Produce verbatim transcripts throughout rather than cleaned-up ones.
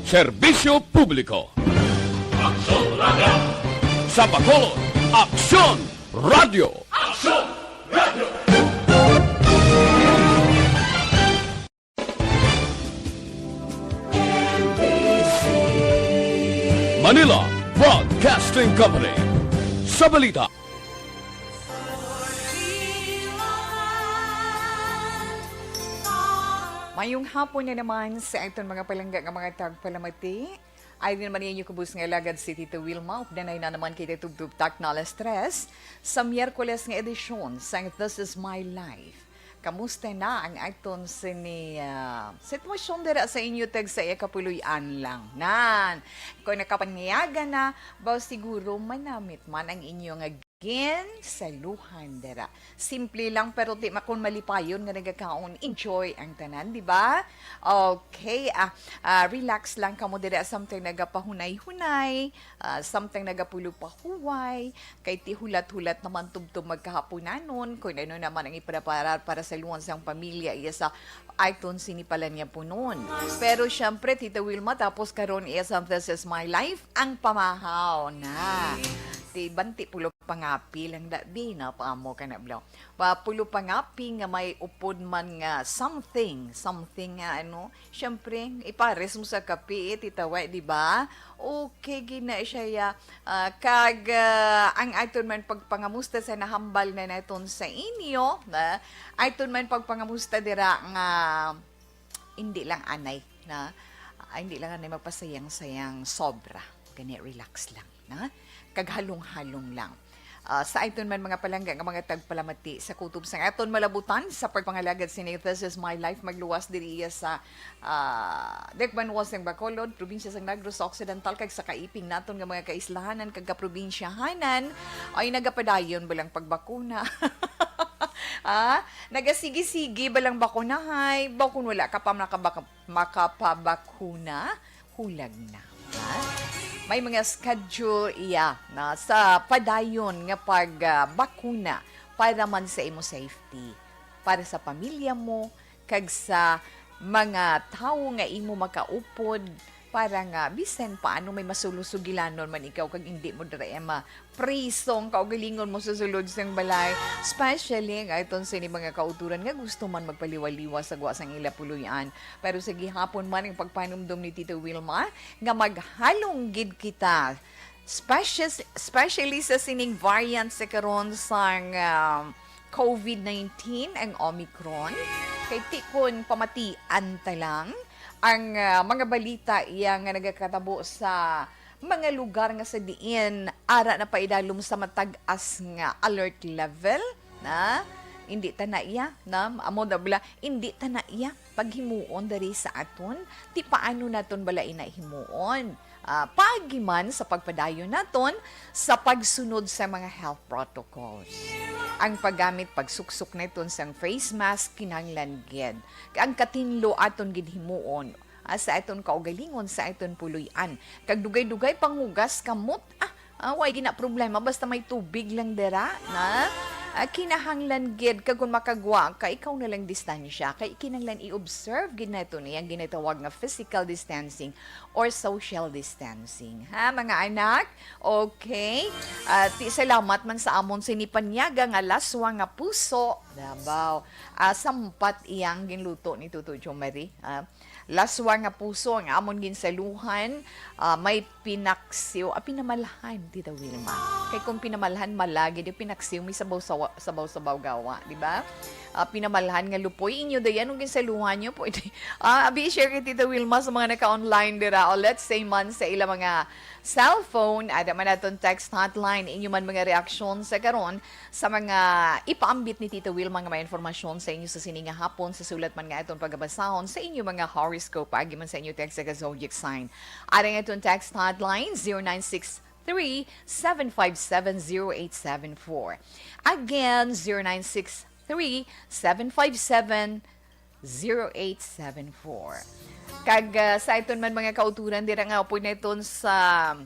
Serbisyo publiko. Aksyon Radio. Sa Bacolod, Aksyon Radio. Aksyon Radio. Manila Broadcasting Company. Sa balita. Mayong hapon na naman sa aton mga palangga nga mga tagpalamati. Ay din naman ninyo kubos nga lagad si Tito Wilma. Updanay na naman kita tubtub tak na alas tres sa Miyerkules nga edisyon sang This Is My Life. Kamusta na ang aton sini ah, sitwasyon dira sa inyo tag sa iya kapuloy-an lang? Nan, kung nakapangayaga na, ba siguro manamit man ang inyo nga ginsaluhan dira. Simple lang pero di makon malipayon nga nagakaon. Enjoy ang tanan, di ba? Okay, ah, ah, relax lang kamo dira samtang nagapahunay-hunay, ah, samtang nagapulo pahuway, kay ti hulat-hulat naman tubtob magkahaponanon kung ano naman ang ipreparar para sa luwan sang pamilya iya sa Ayton sini pala niya punon. Pero syempre, Tita Wilma, tapos karon iya sa This Is My Life, ang pamahaw na. Ti banti pulo pangapi lang da, di na pa mo ka na, bro. Pa pulo pangapi nga may upod man nga something, something nga ano, syempre, ipares mo sa kape, eh, Tita Wa, di ba? Okay, gina siya ya. Ah, kag ah, ang aton man pagpangamusta sa nahambal na naton sa inyo, na aton man pagpangamusta dira nga hindi lang anay na ah, hindi lang anay magpasayang-sayang sobra. Gani, relax lang, na? Kag halong-halong lang. Ah, sa aton man mga palangga nga mga tagpalamati sa kutob sang aton malabutan sa pagpangalagad sini This Is My Life, magluwas diri iya sa ah, Dikbanwa sang Bacolod, probinsya sang Negros Occidental, kag sa kaiping naton nga mga kaislahanan kag kaprobinsyahanan, ay nagapadayon ba lang pagbakuna? Ah, nagasigi-sigi ba lang bakunahay? Ba kung wala ka pa makabak- makapabakuna, hulag na. Ha? May mga schedule iya na sa padayon nga pagbakuna para man sa imo safety, para sa pamilya mo, kag sa mga tawo nga imo makaupod, para nga bisan paano may masulosugilanon man ikaw kag hindi mo dira ma priso ang kaugalingon mo sa sulod sang balay, especially ang aton sini mga kauturan nga gusto man magpaliwaliwa sa gwa sang ila puloy-an. Pero sa gihapon man ang pagpanumdom ni Tito Wilma nga maghalong gid kita, species- especially sa sining variant sa karon sang ah, covid nineteen, ang Omicron. Kay ti kon pamatian ta lang ang ah, mga balita iya nga nagakatabo sa mga lugar nga sa diin ara na paidalom sa matag-as nga alert level, na hindi ta na iya, na amo na bala, hindi ta na iya paghimuon diri sa aton. Ti paano naton bala ina himuon? Ah, paagi man sa pagpadayon naton sa pagsunod sa mga health protocols. Ang paggamit, pagsuksok naton sang face mask kinahanglan gid. Ang katinlo aton gid himuon ah, sa aton kaugalingon, sa aton puloy-an. Kag dugay-dugay panghugas kamot, ah, ah, way gina problema basta may tubig lang dira, na? Ah, kinahanglan gid kag kung makagwa ka, ikaw na lang distansya. Kay kinahanglan i-observe gid nato ni ang ginatawag nga physical distancing or social distancing. Ha, mga anak? Okay. Ah, ti salamat man sa amon sini panyaga nga laswa nga puso. Dabaw. Ah, sampat iyang ginluto ni Tuto Jomari. Ah, laswa nga puso ang amon ginsaluhan. Ah, may pinaksiw, ah, pinamalhan, Tita Wilma. Kay kung pinamalhan, malagi di pinaksiw, may sabaw-sawa- sabaw-sabaw gawa, di ba? Ah, pinamalhan nga lupoy, inyo dayan, ang ginsaluhan nyo, pwede. Ah, abi, share kay Tita Wilma sa mga naka-online dira. O let's say man sa ila mga cellphone, ada man naton text hotline, inyo man mga reaksyon sa karon sa mga ipaambit ni Tita Wilma nga mga informasyon sa inyo sa sini nga hapon, sa sulat man nga aton pagabasahon sa inyo mga horoscope, agi man sa inyo text sa zodiac sign. Ari ang aton text hotline, zero nine six three, seven five seven, zero eight seven four. Again, zero nine six three, seven five seven, zero eight seven four. Kag ah, sa iton man mga kauturan dira nga upod na iton sa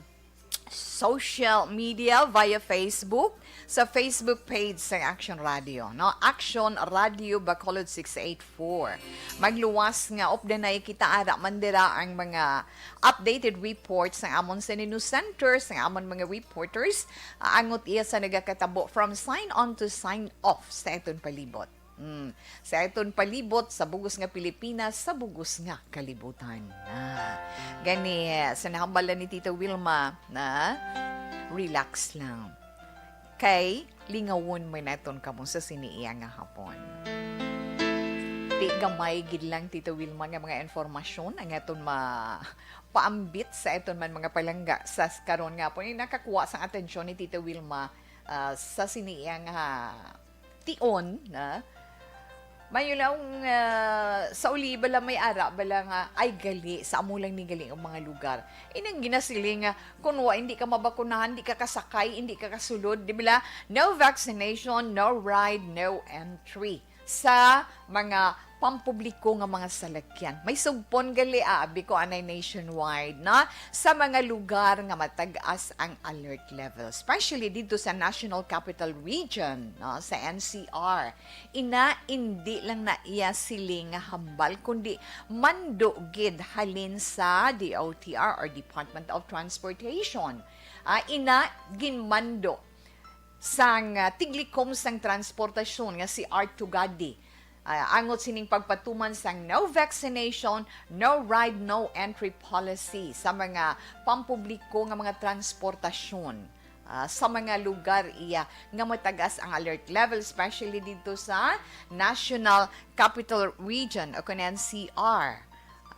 social media via Facebook, sa Facebook page sa Action Radio, no? Action Radio Bacolod six eight four. Magluwas nga updanay kita ara man dira ang mga updated reports sa amon sa News Center, sa amon mga reporters, ah, angot iya sa nagakatabo from sign on to sign off sa aton palibot. Mm. Sa aton palibot, sa bugos nga Pilipinas, sa bugos nga kalibutan. Ah, gani, sa nahambalan ni Tita Wilma, na relax lang. Kay lingawon man naton kamo sa sini iya nga hapon. Di gamay gid lang, Tita Wilma, nga mga informasyon ang aton ma-, paambit sa aton man mga palangga sa karon nga hapon. Nakakuha sang atensyon ni Tita Wilma, ah, sa sini iya nga tion na mayo lang, ah, sa uli bala may ara bala nga, "Ay, gali, sa amo lang ni gali ang mga lugar." Inang ginasiling nga, kung wa, hindi ka mabakunahan, hindi ka kasakay, hindi ka kasulod, di bala? No vaccination, no ride, no entry sa mga pampubliko nga mga salakyan. May sugpon gali, ah, abi ko anay nationwide, no? Sa mga lugar nga matag-as ang alert level, especially dito sa National Capital Region, no? Sa N C R. Ina, indi lang na iya siling nga hambal, kundi mando gid halin sa D O T R or Department of Transportation. Ah, ina, ginmando sang, ah, tiglikom sang transportasyon nga si Art Tugadi, ah, angot sining pagpatuman sang no vaccination, no ride, no entry policy sa mga pampubliko nga mga transportasyon, ah, sa mga lugar iya nga matagas ang alert level, especially dito sa National Capital Region o kun N C R.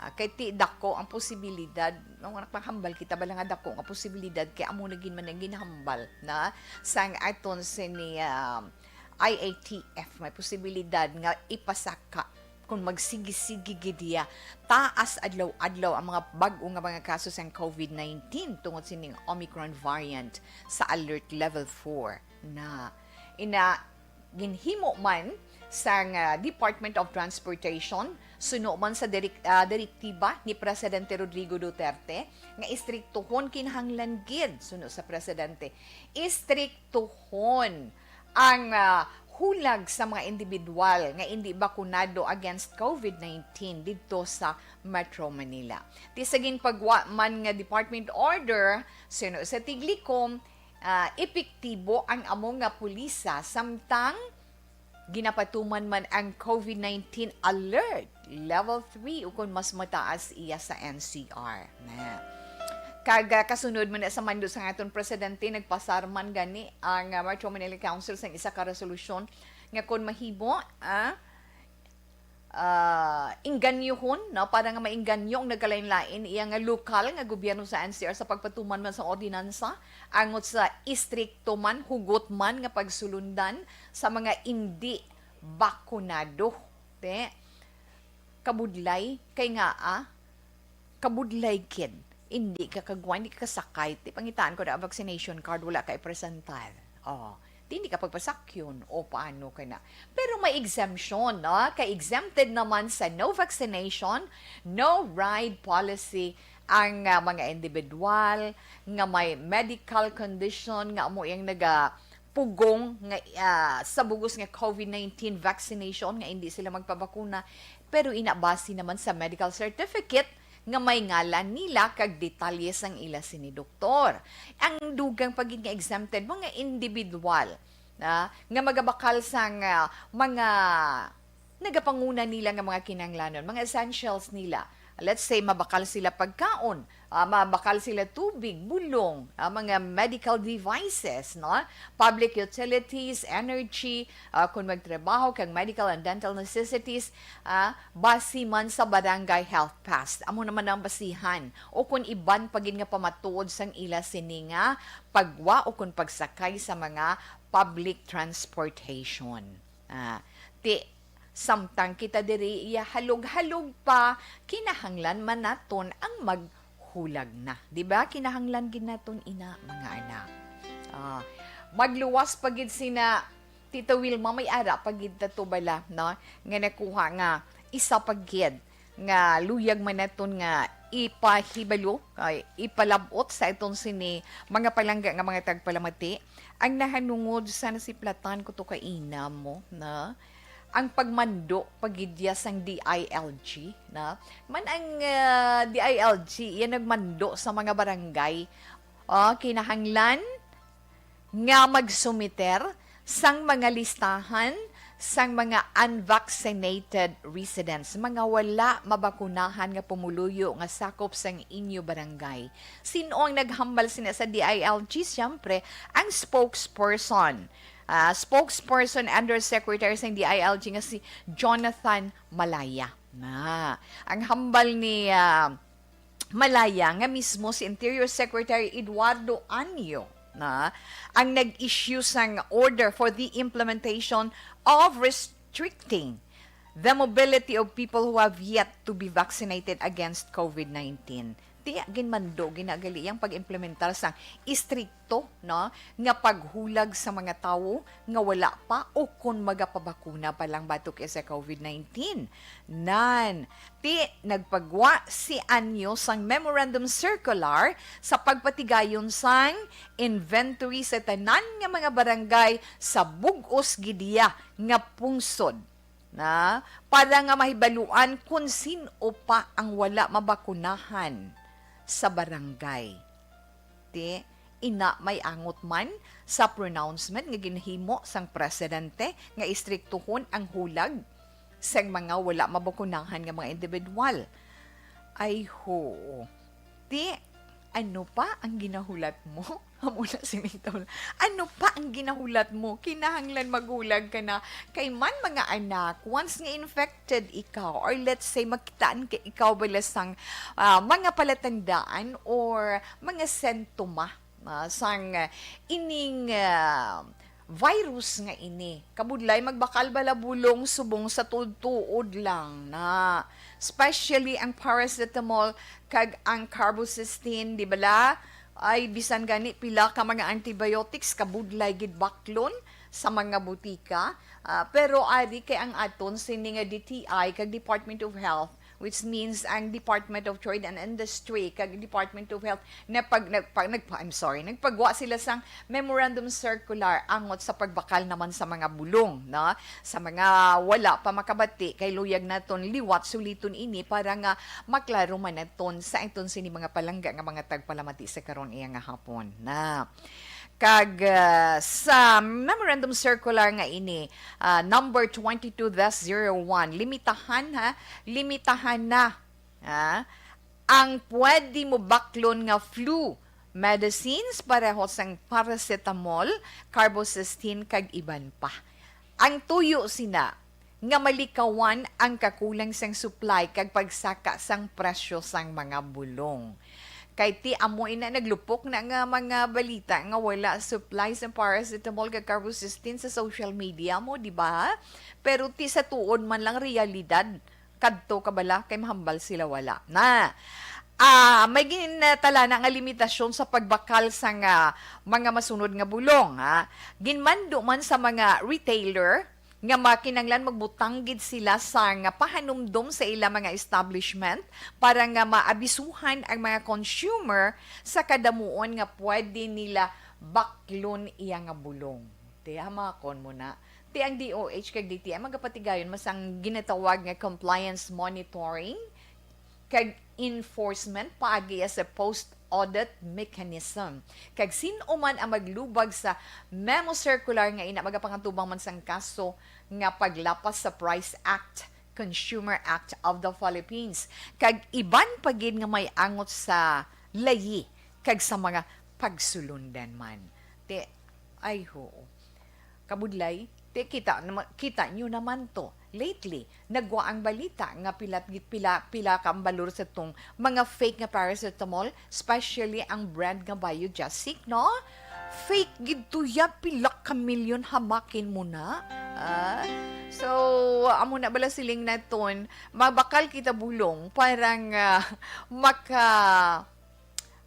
Ah, kay ti dako ang posibilidad, no, nga nakahambal kita bala nga dako nga posibilidad, kay amo na gid man ang ginhambal na sang aton sini, ah, I A T F. May posibilidad nga ipasaka kung magsigi-sige gid iya. Taas adlaw-adlaw ang mga bag-o nga mga kaso sang COVID nineteen tungod sining Omicron variant sa alert level four na. Ina, ginhimo man sang, ah, Department of Transportation, suno man sa direk-, ah, direktiba ni Presidente Rodrigo Duterte, nga istriktuhon, kinahanglan gid, suno sa Presidente, istriktuhon ang, ah, hulag sa mga individual nga indi bakunado against COVID nineteen didto sa Metro Manila. Ti sa ginpagwa man nga department order, suno sa tiglikom, ah, epektibo ang amo nga pulisa, samtang ginapatuman man ang COVID nineteen alert, level three, ukon mas mataas iya sa N C R. Na. Kag, ah, kasunod man na sa mando sang aton presidente, nagpasar man gani ang, ah, Metro Manila Council sang isa ka resolusyon nga kon mahimo, ah, ah, inganyohon, no, para nga mainganyo ang nagkalain-lain iya nga lokal nga gobyerno sa N C R sa pagpatuman man sa ordinansa angot sa istrikto man, hugot man nga pagsulundan sa mga indi bakunado. Te, kabudlay, kay ngaa, kabudlay gid. Indi ka kagwa, indi ka kasakay. Ti pangitaan ko na vaccination card, wala ka ipresentar. Oh, ti indi ka pagpasakyon. O paano ka na? Pero may exemption, no? Kay exempted naman sa no vaccination, no ride policy ang, ah, mga individual nga may medical condition nga amo yang nagapugong nga, ah, sa bugos nga COVID nineteen vaccination nga hindi sila magpabakuna, pero ina base naman sa medical certificate nga may ngalan nila kag detalye sang ila sini doktor. Ang dugang pa gid nga exempted, mga individual, ah, nga magabakal sang, ah, mga nagapanguna nila nga mga kinahanglanon, mga essentials nila. Let's say, mabakal sila pagkaon, ah, mabakal sila tubig, bulong, ah, mga medical devices, no? Public utilities, energy, ah, kung magtrabaho kag medical and dental necessities, ah, basi man sa barangay health pass. Amo naman ang basihan. O kung iban pa gid nga pamatuod sang ila sini nga pagwa o kung pagsakay sa mga public transportation. Ah, ti, samtang kita diri iya halog-halog pa, kinahanglan man naton ang maghulag na. Di ba? Kinahanglan gid naton ina, mga anak. Ah, magluwas pa gid sina Tita Wilma, may ara pa gid ta to bala, no? Nga nakuha nga isa pa gid nga luyag man naton nga ipahibalo, ay, ipalab-ot sa aton sini mga palangga nga mga tagpalamati, ang nahanungod sa nasiplatan ko to kaina mo, na ang pagmando pagidya sang D I L G, na man ang, ah, D I L G, iya nagmando sa mga barangay. Oh, kinahanglan nga magsumiter sang mga listahan sang mga unvaccinated residents, mga wala mabakunahan nga pumuluyo nga sakop sang inyo barangay. Sino ang naghambal sina sa D I L G? Siyempre, ang spokesperson. Ah, spokesperson, undersecretary sang D I L G nga si Jonathan Malaya. Na, ang hambal ni, ah, Malaya nga mismo si Interior Secretary Eduardo Anyo na ang nag-issue sang order for the implementation of restricting the mobility of people who have yet to be vaccinated against COVID nineteen. Ti ginmando ginagali ang pag-implementar sang istrikto, no, nga paghulag sa mga tawo nga wala pa o kon magapabakuna pa lang batok sa COVID nineteen. Nan, ti nagpagwa si Anyo sang memorandum circular sa pagpatigayon sang inventory sa tanan nga mga barangay sa bug-os gid iya nga pungsod, na para nga mahibaluan kon sin-o pa ang wala mabakunahan sa barangay. Ti, ina may angot man sa pronouncement nga ginhimo sang presidente nga istriktuhon ang hulag sang mga wala mabakunahan nga mga individual. Ay, ho. Ti, ano pa ang ginahulat mo? Amo na si Mintol. Ano pa ang ginahulat mo? Kinahanglan maghulag ka na. Kay man, mga anak, once nga infected ikaw, or let's say, makitaan ka ikaw bala sang, ah, mga palatandaan or mga sentoma, ah, sang, ah, ining, ah, virus nga ini. Kabudlay, magbakal bala bulong subong sa tuod-tuod lang na. Especially ang paracetamol kag ang carbocysteine, di bala? Ay, bisan gani pila ka mga antibiotics, kabudlay gid baklon sa mga butika. Ah, pero ari kay ang aton sini nga D T I kag Department of Health, which means ang Department of Trade and Industry kag Department of Health, na pag, nagpa-, nagpa-, I'm sorry, nagpagwa sila sang memorandum circular angot sa pagbakal naman sa mga bulong, no? Sa mga wala pa makabati, kay luyag naton liwat suliton ini para nga maklaro man naton sa aton sini mga palangga nga mga tagpalamati sa karon iya nga hapon, na. Kag, ah, sa memorandum circular nga ini, ah, number twenty-two dash zero one, limitahan, ha, limitahan na, ha, ang pwede mo baklon nga flu medicines, pareho sang paracetamol, carbocysteine, kag iban pa. Ang tuyo sina nga malikawan ang kakulang sang supply kag pagsaka sang presyo sang mga bulong. Kay ti amo ina naglupok na nga mga balita nga wala supply sang paracetamol kag carbocysteine sa social media mo, di ba? Pero ti sa tuod man lang realidad, kadto ka bala kay mahambal sila wala na. Ah, may ginatala na nga limitasyon sa pagbakal sang mga masunod nga bulong, ha. Ginmando man sa mga retailer nga makinanglan magbutang gid sila sang pahanumdom sa ila mga establishment para nga maabisuhan ang mga consumer sa kadamuon nga pwede nila baklon iya nga bulong. Ti, hamakon mo na. Ti ang D O H kag D T I magapatigayon man sang ginatawag nga compliance monitoring kag enforcement paagi sa post-audit mechanism. Kag sin-o man ang maglubag sa memo circular nga ina, magapangantubang man sang kaso nga paglapas sa Price Act, Consumer Act of the Philippines, kag iban pa gid nga may angot sa layi kag sa mga pagsulundan man. Ti, ay, hoo. Kabudlay, ti kita nama-, kita nyo naman to. Lately, nagwa ang balita nga pila, pila, pila ka ang balor sa tong mga fake nga paracetamol, especially ang brand nga Biogesic, no? Fake gid to ya, pila ka milyon, hamakin mo na. Ah, so, amo na bala siling naton, mabakal kita bulong para nga maka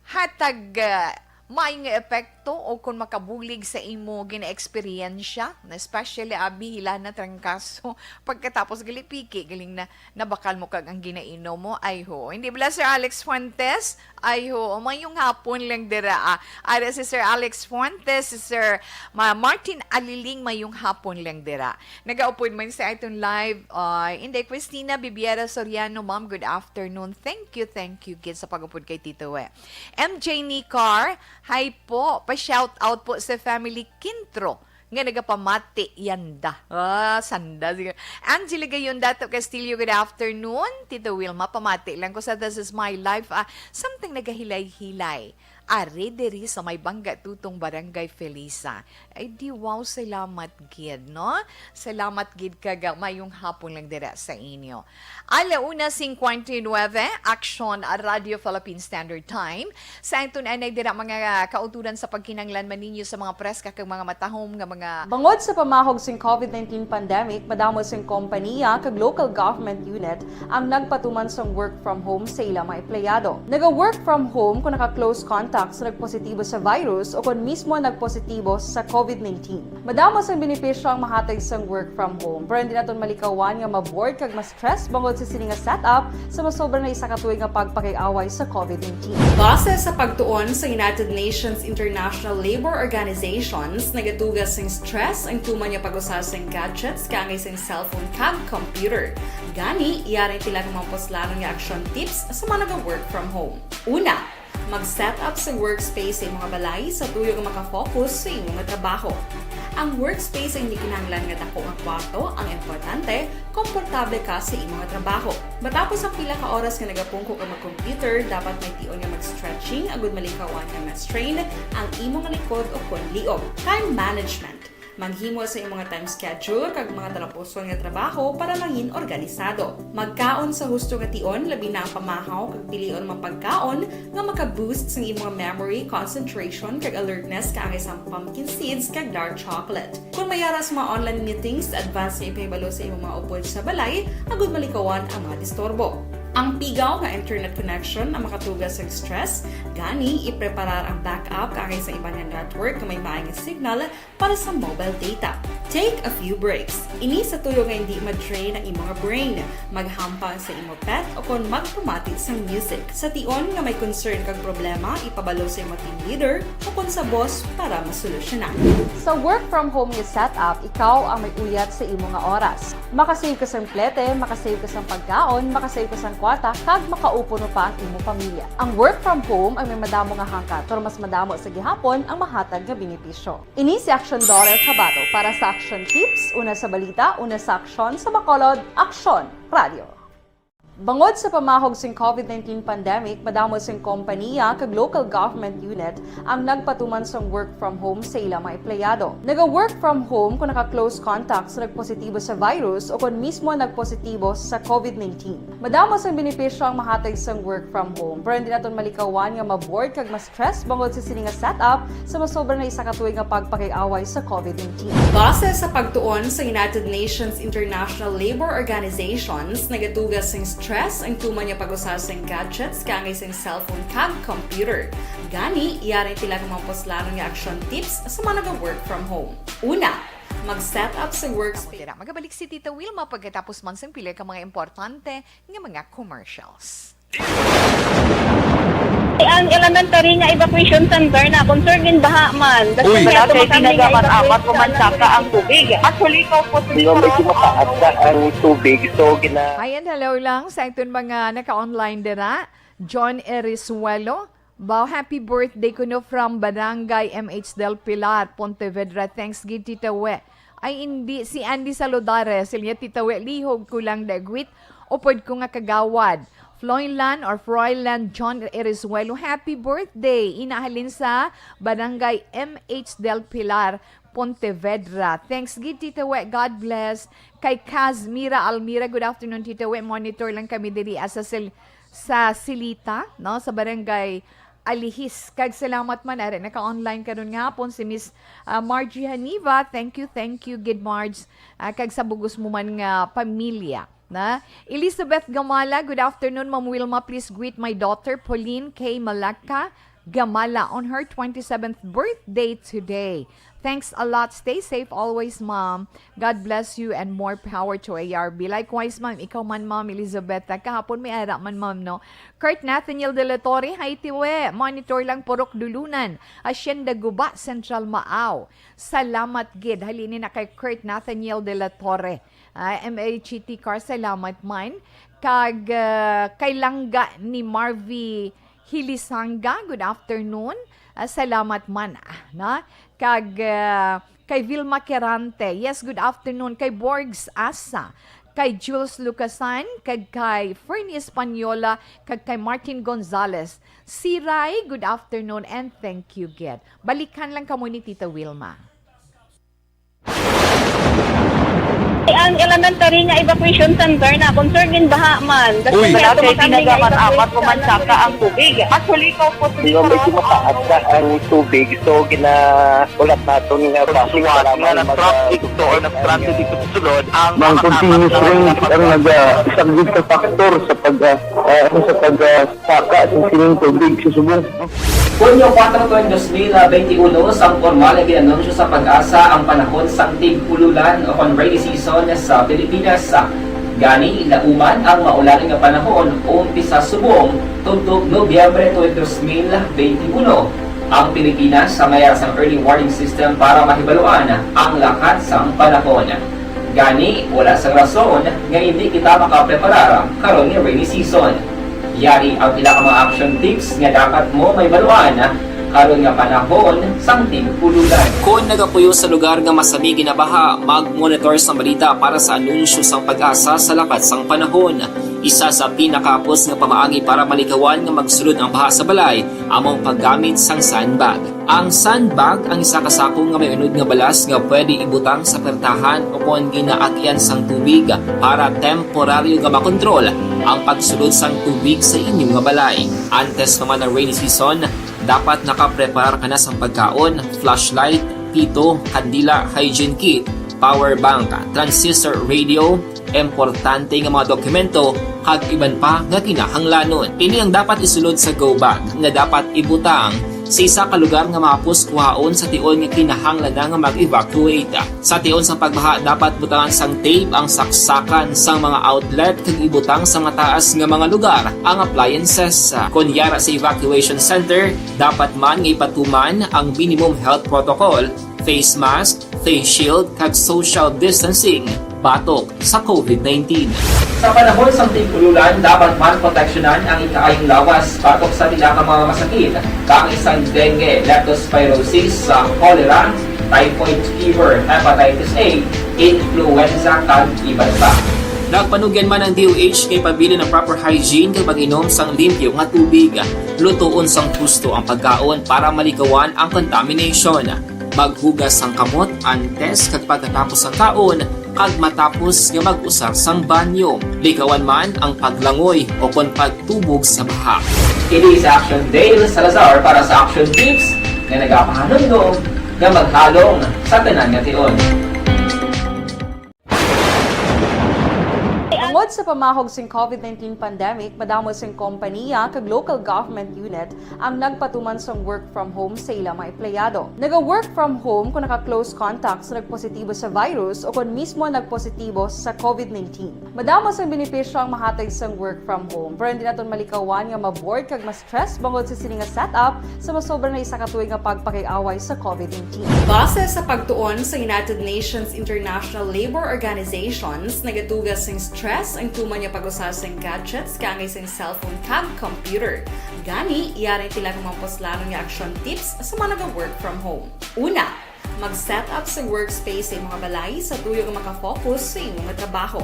hatag, ah, May nga epekto o kung makabulig sa imo gina-eksperyensya, na especially abi hila na trangkaso, pagkatapos gali piki, galing na nabakal mo kag ang ginainom mo. Ay ho, hindi bala, Sir Alex Fuentes? Ay ho, mayong hapon lang dira, ah. Ara si Sir Alex Fuentes, si Sir Ma-, Martin Aliling, mayong hapon lang dira. Nagaupod man sa aton live, ah, Inday Christina Bibiera Soriano, ma'am, good afternoon. Thank you, thank you gid sa pag-upod kay Tito, eh. M J Nicar, hi po. Pa-shout out po sa family Quintro nga nagapamati yanda. Ah, sanda. Sige. Angela Gayon Dato Castillo, good afternoon. Tito Wilma, pamati lang ko sa This Is My Life, ah, samtang nagahilay-hilay. Ari diri sa may Bangga Tutong, Barangay Felisa. Ay, di wow, salamat gid, no? Salamat gid kag, ah, mayong hapon lang dira sa inyo. Ala una cincuenta y nueve, Aksyon Radio Philippine Standard Time. Sa aton anay dira, mga kauturan, sa pagkinahanglan man ninyo sa mga preska kag mga matahom nga mga Bangod sa pamahog sing covid nineteen pandemic, madamo sing kompaniya kag local government unit ang nagpatuman sang work from home sa ila mga empleyado. Naga-work from home kung naka-close contact sa nagpositibo sa virus o kon mismo nagpositibo sa covid nineteen. Madamo sang benepisyo ang mahatag sang work from home, pero hindi naton malikawan nga ma-bored kag ma-stress bangod sa sini nga setup sa masobra na isa ka tuig nga pagpakig-away sa covid nineteen. Base sa pagtuon sa United Nations International Labor Organizations, nagatuga sing stress ang tuman nga pag-usa sing gadgets kaangay sing cellphone kag computer. Gani, yari ang pila ka mga puslanon nga action tips sa mga naga-work from home. Una, mag-set up sa workspace sa imong balay sa tuyo nga maka-focus sa imong trabaho. Ang workspace ay hindi kinahanglan nga dako nga kwarto, ang importante, komportable ka sa imong trabaho. Matapos ang pila ka oras nga nagapungko ka mag-computer, dapat may tion nga mag-stretching agud malikawan nga ma-strain ang imong likod o kon liog. Time management. Maghimo sa imong time schedule kag mga talapuson nga trabaho para mangin organisado. Magkaon sa husto nga tion, labi na ang pamahaw, kag pilion ang mga pagkaon nga maka-boost sang imong memory, concentration, kag alertness, kaangay sang pumpkin seeds kag dark chocolate. Kung may ara sa mga online meetings, advance nga ipahibalo sa imong mga upod sa balay agud malikawan ang mga disturbo. Ang pigaw nga internet connection ang makatuga sa stress, gani ipreparar ang backup kaangay sa iban nga network nga may maay nga signal para sa mobile data. Take a few breaks. Ini sa tuyo nga hindi ma-drain ang imong brain. Maghampang sa imo pet o kon magpamati sang music. Sa tion nga may concern kag problema, ipabalo sa imo team leader o kon sa boss para masolusyonan. Sa work from home nga setup, ikaw ang may uyat sa imo nga oras. Makasave ka sang plete, makasave ka sang pagkaon, makasave ka sang kwarta, kag makaupod pa ang imo pamilya. Ang work from home ay may madamo nga hangkat, pero mas madamo sa gihapon ang mahatag nga benepisyo. Ini si Aksyon Dorer Cabato para sa Aksyon Tips, una sa balita, una sa aksyon, sa Bacolod, Aksyon Radio. Bangod sa pamahog sing covid nineteen pandemic, madamo sing kompaniya kag local government unit ang nagpatuman sang work from home sa ila mga empleyado. Naga-work from home kung naka-close contact sa nagpositibo sa virus o kon mismo nagpositibo sa covid nineteen. Madamo sang benepisyo ang mahatag sang work from home, pero hindi naton malikawan nga ma-bored kag ma-stress bangod sa sini nga setup sa masobra na isa ka tuig nga pagpakig-away sa covid nineteen. Base sa pagtuon sa United Nations International Labor Organizations, nagatuga sing stress ang tuman nga pag-usa sing gadgets kaangay sing cellphone kag computer. Gani, yari ang pila ka mga puslanon nga action tips sa mga naga-work from home. Una, mag-set up sa workspace. Tira, magabalik si Tita Wilma pagkatapos man sang pila ka mga importante nga mga commercials. Ang elementary nga evacuation center na concern gin baha man. Uy, wala kay tinaga man apat o man saka ang tubig. Actually, ikaw po, medyo mataas na ang tubig. So, gina- Hi and hello lang sa aton mga naka-online dira. John Erisuelo, Bao, happy birthday kuno from Barangay M H Del Pilar, Pontevedra. Thanks gid, Tita We. Ay, hindi. Si Andy Saludare, siya, Tita We, lihog ko lang dagwit. Upod ko nga kagawad. Floylan or Froylan John Erisuelo, happy birthday. Ina halin sa Barangay M H Del Pilar, Pontevedra. Thanks gid, Tita We. God bless. Kay Kazmira Almira, good afternoon, Tita We. Monitor lang kami diri, ah, sa Sil-, sa Silita, no, sa Barangay Alihis. Kag salamat man, ari, naka-online karon nga hapon si Miss, ah, Margie Haniva. Thank you, thank you, gid Marge. Ah, kag sa bugos mo man nga pamilya, na. Elizabeth Gamala, good afternoon, Ma'am Wilma. Please greet my daughter, Pauline K. Malacca. Gamala on her twenty-seventh birthday today. Thanks a lot. Stay safe always, Ma'am. God bless you and more power to A R B. Likewise, Ma'am, ikaw man, Ma'am Elizabeth, ah, kahapon may ara man, Ma'am, no? Kurt Nathaniel de la Torre, hi, Tiwe. Monitor lang, Purok Dulunan, Hacienda Guba, Central Maaw. Salamat gid. Halini na kay Kurt Nathaniel de la Torre. Ah, M H E T Car, salamat man. Kag, ah, kay langga ni Marvy Hilisanga, good afternoon. Ah, salamat man, ah, na. Kag, ah, kay Vilma Quirante, yes, good afternoon. Kay Borgs Asa, kay Jules Lucasan, kag kay Fernie Española, kag kay Martin Gonzalez. Siray, good afternoon and thank you gid. Balikan lang kamo ni Tita Wilma. Ang elementary nga evacuation center na concern gid baha man. Uy. Wala kay tinaga man apat o man saka ang tubig. Mas huli ko po sa medyo mataas na ang tubig. So, ginaulat naton nga basi nga na-traffic to or na-stranded dito sa sulod ang mga continuous rains ang nagasaglit sa factor sa pag, ah, ah, sa pag, ah, saka sa sining tubig sa subong. Hunyo kuwatro tuig dos mil benti uno, sang pormal nga gin-anunsyo sa PAGASA ang panahon sang tig-ululan o kon rainy season sa Pilipinas. Gani, nauman ang maulan nga panahon umpisa subong tubtob Nobyembre tuig dos mil benti uno. Ang Pilipinas sa mayara sang early warning system para mahibaluan ang lakat sang panahon. Gani, wala sang rason nga indi kita makapreparar karon nga rainy season. Yari ang pila ka mga action tips nga dapat mo mahibaluan karon nga panahon sang tig-ululan. Kon nagapuyo sa lugar nga masami ginabaha, mag-monitor sang balita para sa anunsyo sang PAGASA sa lakat sang panahon. Isa sa pinakahapos nga pamaagi para malikawan nga magsulod ang baha sa balay amo ang paggamit sang sandbag. Ang sandbag ang isa ka sako nga may unod nga balas nga pwede ibutang sa pertahan o kon ginaagyan sang tubig para temporaryo nga makontrol ang pagsulod sang tubig sa inyo nga balay. Antes pa man ang rainy season, dapat nakapreparar ka na sang pagkaon, flashlight, pito, kandila, hygiene kit, power bank, transistor radio, importante nga mga dokumento, kag iban pa nga kinahanglanon. Ini ang dapat isulod sa go bag nga dapat ibutang sa isa ka lugar nga mahapos kuhaon sa tion nga kinahanglan na nga mag-evacuate. Sa tion sang pagbaha, dapat butangan sang tape ang saksakan sang mga outlet kag ibutang sa mataas nga mga lugar ang appliances. Kon yara sa evacuation center, dapat man nga ipatuman ang minimum health protocol, face mask, face shield, kag social distancing batok sa COVID nineteen. Sa panahon sang tig-ululan, dapat man proteksyonan ang ikaayong lawas batok sa pila ka mga masakit, kaangay sang dengue, leptospirosis, sa cholera, typhoid fever, hepatitis A, influenza, kag iban pa. Nagpanugyan man ang D O H nga ipabilin ang proper hygiene kag pag-inom sang limpyo nga tubig. Lutoon sang husto ang pagkaon para malikawan ang contamination. Maghugas sang kamot antes kag pagkatapos sang kaon kag matapos nga mag-usar sang banyo. Likawan man ang paglangoy o kon pagtubog sa baha. Ini si Action Dale Salazar para sa Action Tips nga nagapahanumdom nga maghalong sa tanan nga tion. Tungod sa pamahog sing COVID nineteen pandemic, madamo sing kompaniya kag local government unit ang nagpatuman sang work from home sa ila mga empleyado. Naga-work from home kung naka-close contact sa nagpositibo sa virus o kon mismo nagpositibo sa COVID nineteen. Madamo sang benepisyo ang mahatag sang work from home, pero hindi naton malikawan nga ma-bored kag ma-stress bangod sa sini nga setup sa masobra na isa ka tuig nga pagpakig-away sa COVID nineteen. Base sa pagtuon sa United Nations International Labor Organizations, nagaduga sing stress ang tuman nga pag-usa sang gadgets kaangay sang cellphone kag computer. Gani, yari ang pila ka mga puslanon nga action tips sa mga naga-work from home. Una, mag-set up sa workspace sa imong balay sa tuyo nga maka-focus sa imong trabaho.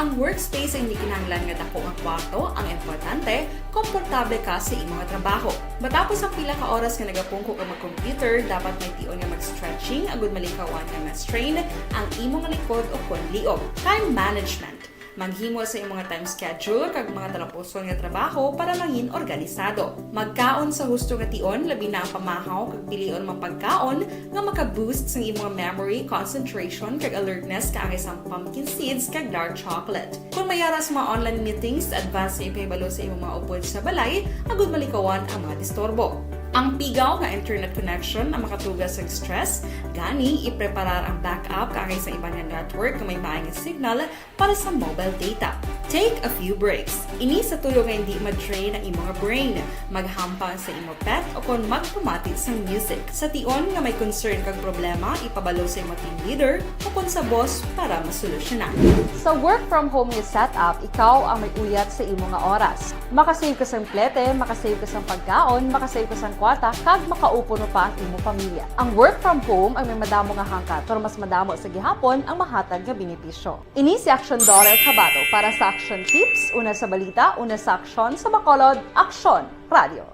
Ang workspace ay hindi kinahanglan nga dako nga kwarto ang importante, komportable ka sa imong trabaho. Matapos ang pila ka oras nga nagapungko ka mag-computer, dapat may tion nga mag-stretching agud malikawan nga ma-strain ang imong likod o kon liog. Time management. Maghimo sa imong time schedule kag mga talapuson nga trabaho para mangin organisado. Magkaon sa husto nga tion, labi na ang pamahaw kag pilion mga pagkaon nga maka-boost sang imong memory, concentration kag alertness kaangay sang pumpkin seeds kag dark chocolate. Kon may ara sa mga online meetings, advance nga ipahibalo sa imong mga upod sa balay agud malikawan ang mga disturbo. Ang pigaw nga internet connection ang makatugas sa stress, gani ipreparar ang backup kaangay sa iban nga network nga may maayong signal para sa mobile data. Take a few breaks. Ini sa tuyo nga hindi ma-drain ang imong brain, maghampang sa imo pet o kon magpamati sang music. Sa tion nga may concern kag problema, ipabalo sa imo team leader o kon sa boss para masolusyonan. Sa work from home nga setup, ikaw ang may uyat sa imo nga oras. Makasave ka sang plete, makasave ka sang pagkaon, makasave ka sang kwarta, kag makaupo no pa ang imo pamilya. Ang work from home ang may madamo nga hangkat, pero mas madamo sa gihapon ang mahatag nga benepisyo. Ini si Action Daughter Kabato para sa Action Tips, una sa balita, una sa aksyon, sa Bacolod, Aksyon Radio.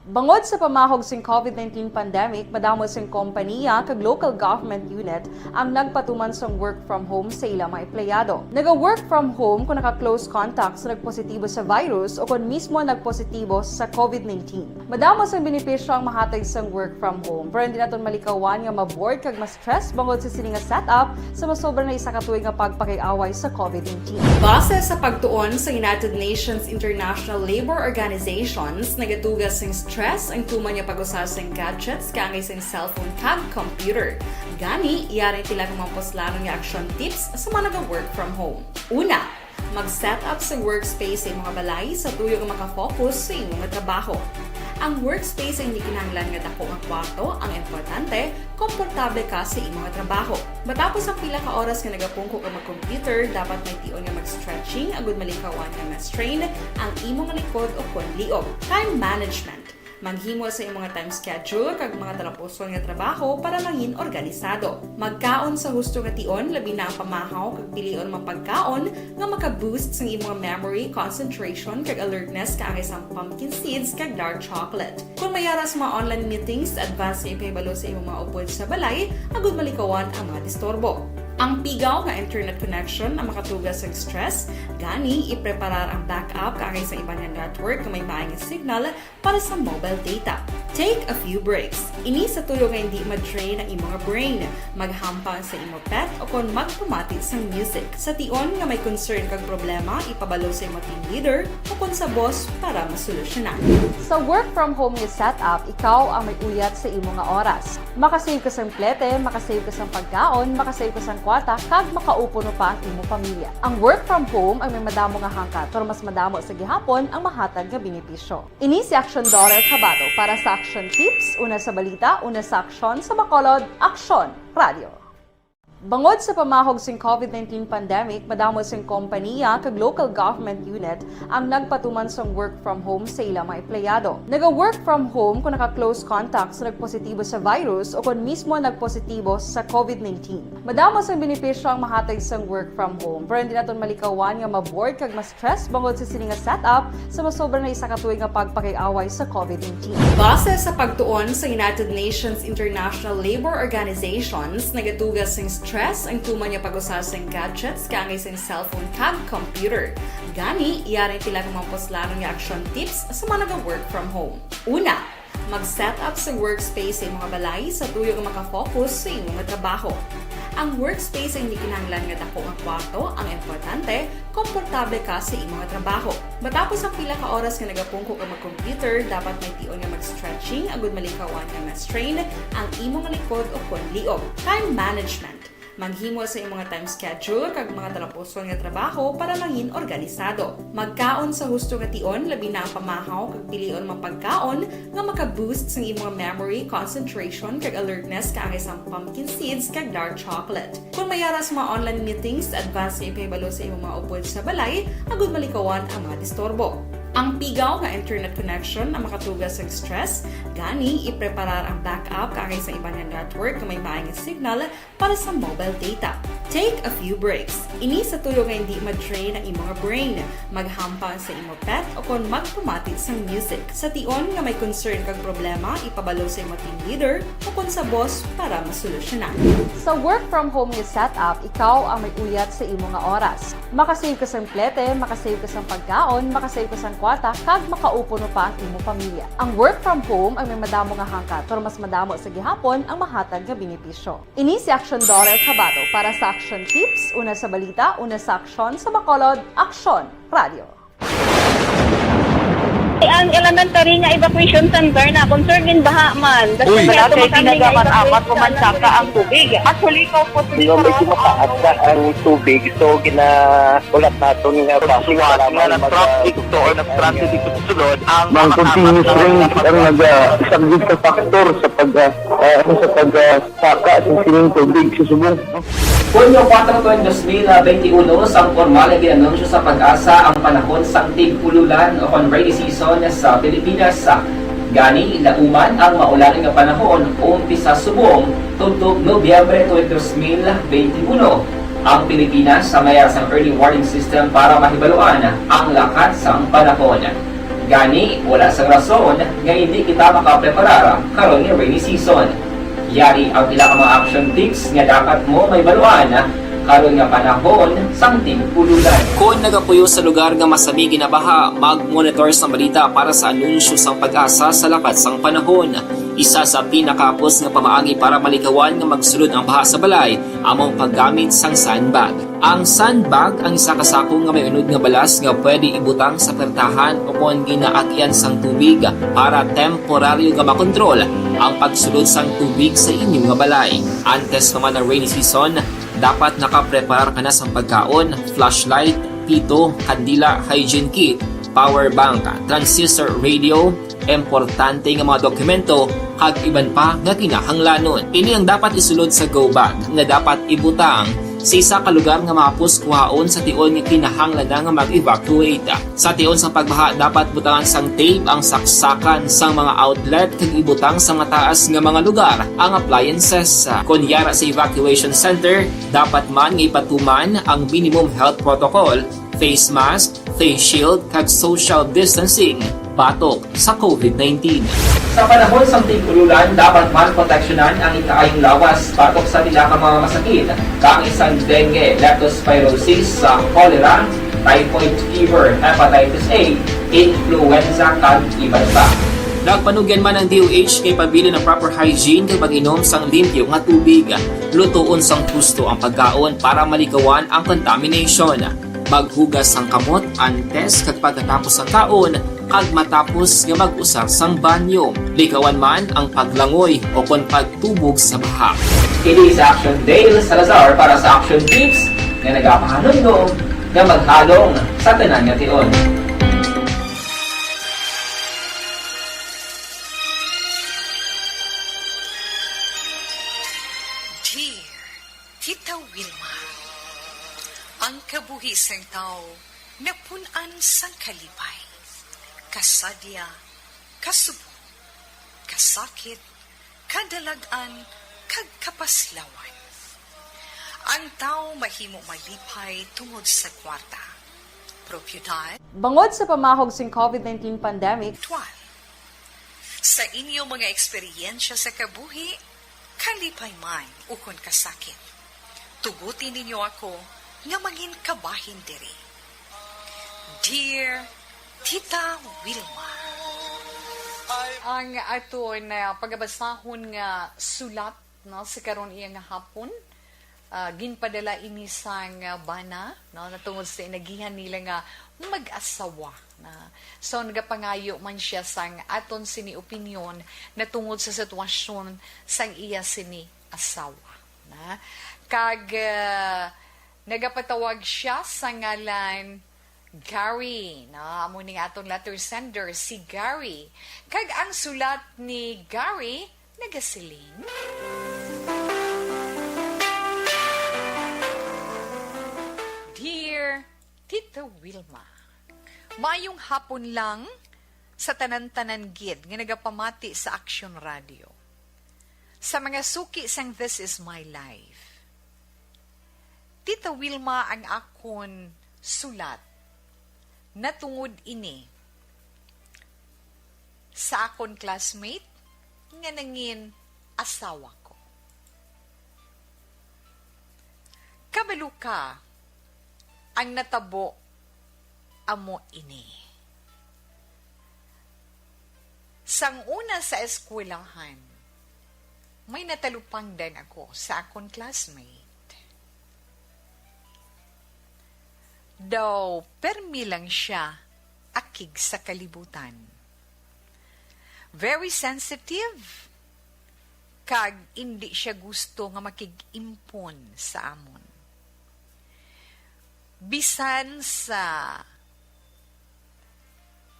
Bangod sa pamahog sing covid nineteen pandemic, madamo sing kompaniya kag local government unit ang nagpatuman sang work from home sa ila mga empleyado. Naga-work from home kung naka-close contact sa nagpositibo sa virus o kon mismo nagpositibo sa covid nineteen. Madamo sang benepisyo ang mahatag sang work from home, pero hindi naton malikawan nga ma-bored kag ma-stress bangod sa sini nga setup sa masobra na isa ka tuig nga pagpakig-away sa covid nineteen. Base sa pagtuon sa United Nations International Labor Organizations, nagatugas sing stress ang tuman nga pag-usa sing gadgets kaangay sing cellphone kag computer. Gani, yari tila nga mga puslanon nga action tips sa mga naga-work from home. Una, mag-set up sa workspace sa imong balay sa tuyo nga makafocus sa imong trabaho. Ang workspace ay hindi kinahanglan nga dako nga kwarto, ang importante, komportable ka sa imong trabaho. Matapos ang pila ka oras nga nagapungko ka mag-computer, dapat may tion nga mag-stretching agud malikawan nga ma-strain ang imong likod o kon liog. Time management. Maghimo sa imong time schedule kag mga talapuson nga trabaho para mangin organisado. Magkaon sa husto nga tion, labi na ang pamahaw kag pilion mga pagkaon nga maka-boost sang imong memory, concentration, kag alertness kaangay sang pumpkin seeds kag dark chocolate. Kung may ara sa mga online meetings, advance nga ipahibalo sa imong mga upod sa balay agud malikawan ang mga disturbo. Ang pigaw nga internet connection ang makatugas sa stress, gani ipreparar ang backup kaangay sa iban nga network nga may maayong signal para sa mobile data. Take a few breaks. Ini sa tuyo nga hindi ma-drain ang imong brain, maghampang sa imo pet o kon magpamati sang music. Sa tion nga may concern kag problema, ipabalo sa imo team leader o kon sa boss para masolusyonan. Sa work from home nga setup, ikaw ang may uyat sa imo nga oras. Makasave ka sang plete, makasave ka sang pagkaon, makasave ka sang kwarta, kag makaupo no pa ang imo pamilya. Ang work from home ang may madamo nga hangkat, pero mas madamo sa gihapon ang mahatag nga benepisyo. Ini si Action Daughter Kabato para sa Action Tips, una sa balita, una sa aksyon, sa Bacolod, Aksyon Radio. Bangod sa pamahog sing covid nineteen pandemic, madamo sing kompaniya kag local government unit ang nagpatuman sang work from home sa ila mga empleyado. Naga-work from home kung naka-close contact sa nagpositibo sa virus o kon mismo nagpositibo sa covid nineteen. Madamo sang benepisyo ang mahatag sang work from home, pero hindi naton malikawan nga ma-bored kag ma-stress bangod sa sini nga setup sa masobra na isa ka tuig nga pagpakig-away sa covid nineteen. Base sa pagtuon sa United Nations International Labor Organizations, nagatugas sing stress ang tuman nga pag-usa sing gadgets kaangay sing cellphone kag computer. Gani, yari tila nga mga puslanon nga action tips sa mga naga-work from home. Una, mag-set up sa workspace sa imong balay sa tuyo nga makafocus sa imong trabaho. Ang workspace ay hindi kinahanglan nga dako nga kwarto, ang importante, komportable ka sa imong trabaho. Matapos ang pila ka oras nga nagapungko ka mag-computer, dapat may tion nga mag-stretching agud malikawan nga ma-strain ang imong likod o kon liog. Time management. Maghimo sa imong time schedule kag mga talapuson nga trabaho para mangin organisado. Magkaon sa husto nga tion, labi na ang pamahaw kag pilion mga pagkaon nga maka-boost sang imong memory, concentration, kag alertness kaangay sang pumpkin seeds kag dark chocolate. Kung may ara sa mga online meetings, advance nga ipahibalo sa imong mga upod sa balay agud malikawan ang mga disturbo. Ang pigaw nga internet connection ang makatugas sa stress, gani ipreparar ang backup kaangay sa iban nga network nga may maayong signal para sa mobile data. Take a few breaks. Ini sa tuyo nga hindi ma-drain ang imong brain, maghampang sa imo pet o kon magpamati sang music. Sa tion nga may concern kag problema, ipabalo sa imo team leader o kon sa boss para masolusyonan. Sa work from home nga setup, ikaw ang may uyat sa imo nga oras. Makasave ka sang plete, makasave ka sang pagkaon, makasave ka sang kwarta, kag makaupo no pa ang imo pamilya. Ang work from home ang may madamo nga hangkat, pero mas madamo sa gihapon ang mahatag nga benepisyo. Ini si Action Daughter Kabato para sa Action Tips, una sa balita, una sa aksyon, sa Bacolod, Aksyon Radio. Ang elementary nga evacuation center na concern in baha man. Uy! Wala kay tinaga man amat, pumansaka ang tubig. Actually, ikaw po, medyo mataas na ang tubig. So, gina-, ulat naton nga basi nga nag-traffic to or nag-traffic dito sa sulod, ang mga continuous rain ang nag-, ah, isang big factor sa pag, ah, ah, ano, sa pag, ah, saka sa sining tubig sa subong. Hunyo kuwatro, dos mil benti uno, sang pormal nga gin-anunsyo sa PAGASA ang panahon sang tig-ululan o kon rainy season sa Pilipinas. Gani, lauman ang maulan nga panahon, umpisa subong tubtob Nobyembre twenty, dos mil benti uno. Ang Pilipinas may ara sang early warning system para mahibaluan ang lakat sang panahon. Gani, wala sang rason nga hindi kita makapreparar karon nga rainy season. Yari ang pila ka mga action tips nga dapat mo mahibaluan karon nga panahon sang tig-ululan. Kon nagapuyo sa lugar nga masami ginabaha, mag-monitor sa balita para sa anunsyo sang PAGASA sa lakat sang panahon. Isa sa pinakahapos nga pamaagi para malikawan nga magsulod ang baha sa balay amo ang paggamit sang sandbag. Ang sandbag ang isa ka sako nga may unod nga balas nga pwede ibutang sa pertahan o kon ginaagyan sang tubig para temporaryo nga makontrol ang pagsulod sang tubig sa inyo nga balay. Antes pa man ang rainy season, dapat nakapreparar ka na sang pagkaon, flashlight, pito, kandila, hygiene kit, power bank, transistor radio, importante nga mga dokumento, kag iban pa nga kinahanglanon. Ini ang dapat isulod sa go bag nga dapat ibutang sa isa ka lugar nga mahapos kuhaon sa tion nga kinahanglan na nga mag-evacuate. Sa tion sang pagbaha, dapat butangan sang tape ang saksakan sang mga outlet kag ibutang sa mataas nga mga lugar ang appliances. Kon yara sa evacuation center, dapat man nga ipatuman ang minimum health protocol, face mask, face shield, kag social distancing batok sa covid nineteen. Sa panahon sang tig-ululan, dapat man proteksyonan ang ikaayong lawas batok sa pila ka mga masakit, kaangay sang dengue, leptospirosis, sa cholera, typhoid fever, hepatitis A, influenza, kag iban pa. Nagpanugyan man ang D O H nga ipabilin ang proper hygiene kag pag-inom sang limpyo nga tubig. Lutoon sang husto ang pagkaon para malikawan ang contamination. Maghugas sang kamot antes kag pagkatapos sang kaon kag matapos nga mag-usar sang banyo. Likawan man ang paglangoy o kon pagtubog sa baha. Kini si Action Dale Salazar para sa Action Tips nga nagapahanumdom nga maghalong sa tanan nga tion. Dear Tita Wilma, ang kabuhi sang tawo napun-an sang kalipay, kasadya, kasubong, kasakit, kadalag-an, kag kapaslawan. Ang tawo mahimo malipay tungod sa kwarta, propiedad, bangod sa pamahog sing covid nineteen pandemic. Twal. Sa inyo mga eksperyensya sa kabuhi, kalipay man ukon kasakit, tuguti ninyo ako nga mangin kabahin diri. Dear Tita Wilma. Ang aton, ah, pagabasahon nga sulat, no, sa karon iya nga hapon, ah, ginpadala ini sang, ah, bana, no, natungod sa inagihan nila nga mag-asawa na. So, nagapangayo man siya sang aton sini opinyon natungod sa sitwasyon sang iya sini asawa na. Kag, ah, nagapatawag siya sa ngalan Gary, no? Amo ning aton letter sender, si Gary. Kag ang sulat ni Gary nagasiling, Dear Tita Wilma, maayong hapon lang sa tanan-tanan gid nga nagapamati sa Action Radio. Sa mga suki sang This Is My Life. Tita Wilma ang akon sulat natungod ini sa akon classmate nga nangin asawa ko. Kabalo ka, ang natabo amo ini. Sang una sa eskwelahan, may natalupangdan ako sa akon classmate. Daw permi lang siya akig sa kalibutan. Very sensitive, kag indi siya gusto nga makig-impon sa amon. Bisan sa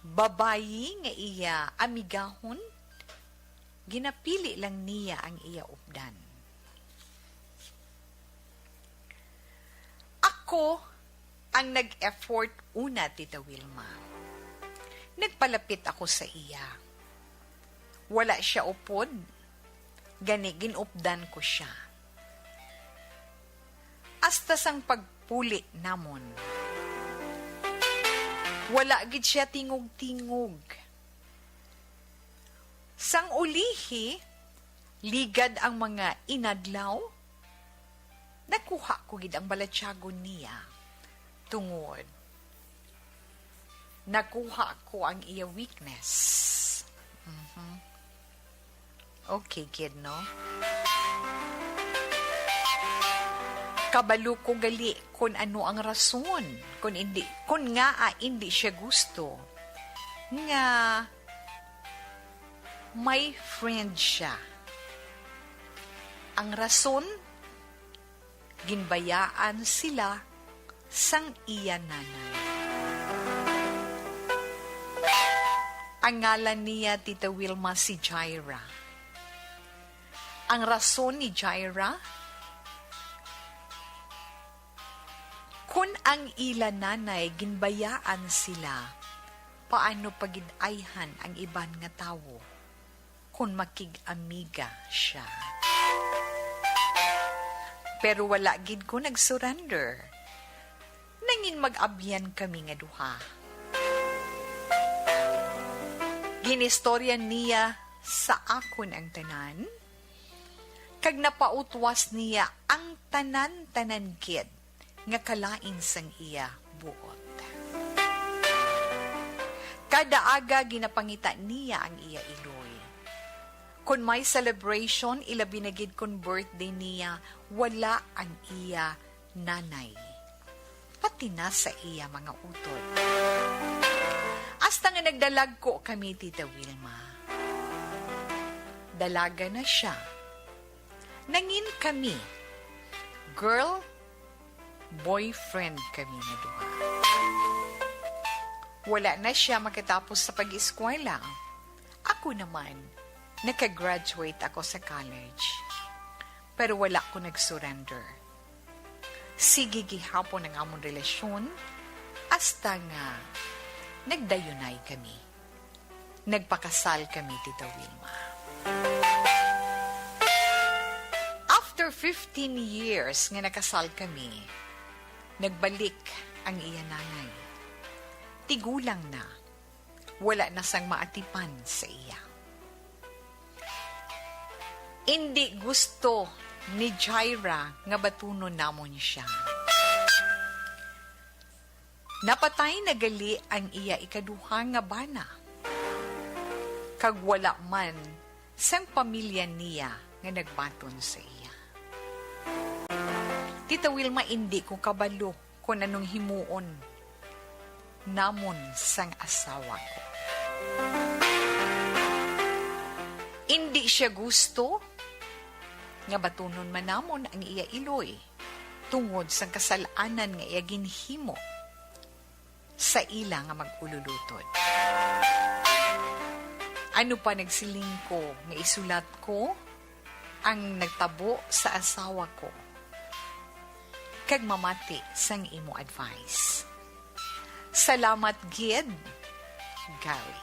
babayi nga iya amigahon, ginapili lang niya ang iya updan. Ako ang nag-effort una, Tita Wilma. Nagpalapit ako sa iya. Wala siya upod, gani ginupdan ko siya. Hasta sang pagpuli namon, wala gid siya tingog-tingog. Sang ulihi, ligad ang mga inadlaw, nakuha ko gid ang balatyagon niya, tungod nakuha ko ang iya weakness. Mhm. Okay gid, no? Kabalo ko gali kun ano ang rason, kun indi, kun ngaa indi siya gusto nga may friend siya. Ang rason, ginbayaan sila sang iya nanay. Ang ngalan niya, Tita Wilma, si Jaira. Ang rason ni Jaira, kun ang ila nanay ginbayaan sila, paano pa gid ayhan ang iban nga tawo? Kon makig-amiga siya. Pero wala gid ko nag-surrender. Nangin mag-abyan kami nga duha. Ginistorya niya sa akon ang tanan, kag napautwas niya ang tanan-tanan gid nga kalain sang iya buot. Kada aga ginapangita niya ang iya iloy. Kon may celebration, ilabi na gid kon birthday niya, wala ang iya nanay, pati na sa iya mga utod. Hasta nga nagdalagko kami, Tita Wilma. Dalaga na siya. Nangin kami, girl, boyfriend kami nga duha. Wala na siya makatapos sa pag-eskwela. Ako naman, naka-graduate ako sa college. Pero wala ko nag-surrender. Sige gihapon ang amon relasyon hasta nga nagdayunay kami. Nagpakasal kami, Tita Wilma. After fifteen years nga nakasal kami, nagbalik ang iya nanay. Tigulang na, wala na sang maatipan sa iya. Indi gusto ni Jaira nga batunon namon siya. Napatay na gali ang iya ikaduha nga bana, kag wala man sang pamilya niya nga nagbaton sa iya. Tita Wilma, indi ko kabalo kon anong himuon namon sang asawa ko. Indi siya gusto nga batunon man namon ang iya iloy tungod sang kasal-anan nga iya ginhimo sa ila nga mag-ululutod. Ano pa nagsiling ko nga isulat ko ang nagtabo sa asawa ko kag mamati sang imo advice. Salamat gid, Gary.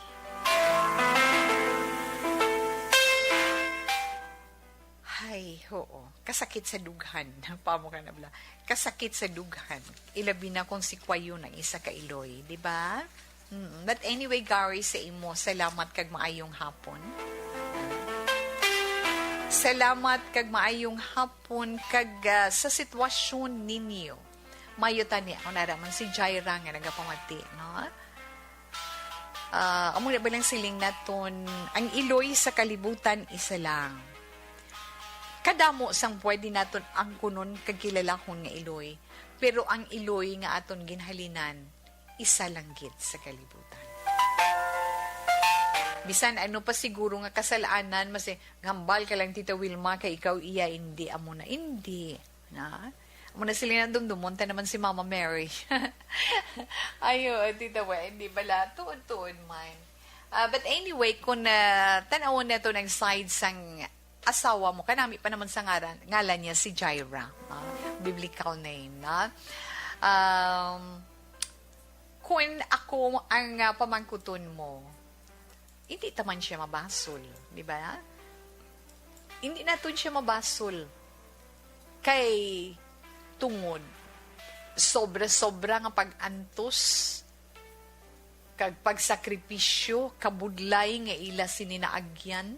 Hay, oo. Kasakit sa dughan. Pamo ka na bala. Kasakit sa dughan. Ilabi na kung si Kwayon ang isa ka iloy, di ba? Mm. But anyway, Gary, sa imo, salamat kag maayong hapon. Salamat kag maayong hapon kag, ah, sa sitwasyon ninyo. Mayo tani, ako na raman si Jaira nga nagapamati, no? Ah, amo na ba lang siling naton, ang iloy sa kalibutan isa lang. Kadamo sang pwede naton angkunon kag kilalahon nga iloy, pero ang iloy nga aton ginhalinan, isa lang gid sa kalibutan. Bisan ano pa siguro nga kasalanan, mas hambal ka lang, Tita Wilma, kay ikaw iya, hindi, amo na, hindi. Na? Amo na sila na dumdumon ta naman si Mama Mary. Ayo, Tita Wen, hindi bala, tuod-tuod man. Ah, but anyway, kung uh, tanawon nato ng side sang asawa mo, kanami pa naman sa ngaran, ngalan niya si Jaira. Ah, biblical name, na? Um, kung ako ang uh, pamangkuton mo, hindi ta man siya mabasol, di ba? Hindi naton siya mabasol. Kay tungod sobra-sobra nga pag-antos kag pagsakripisyo, kabudlay nga ila sini naagyan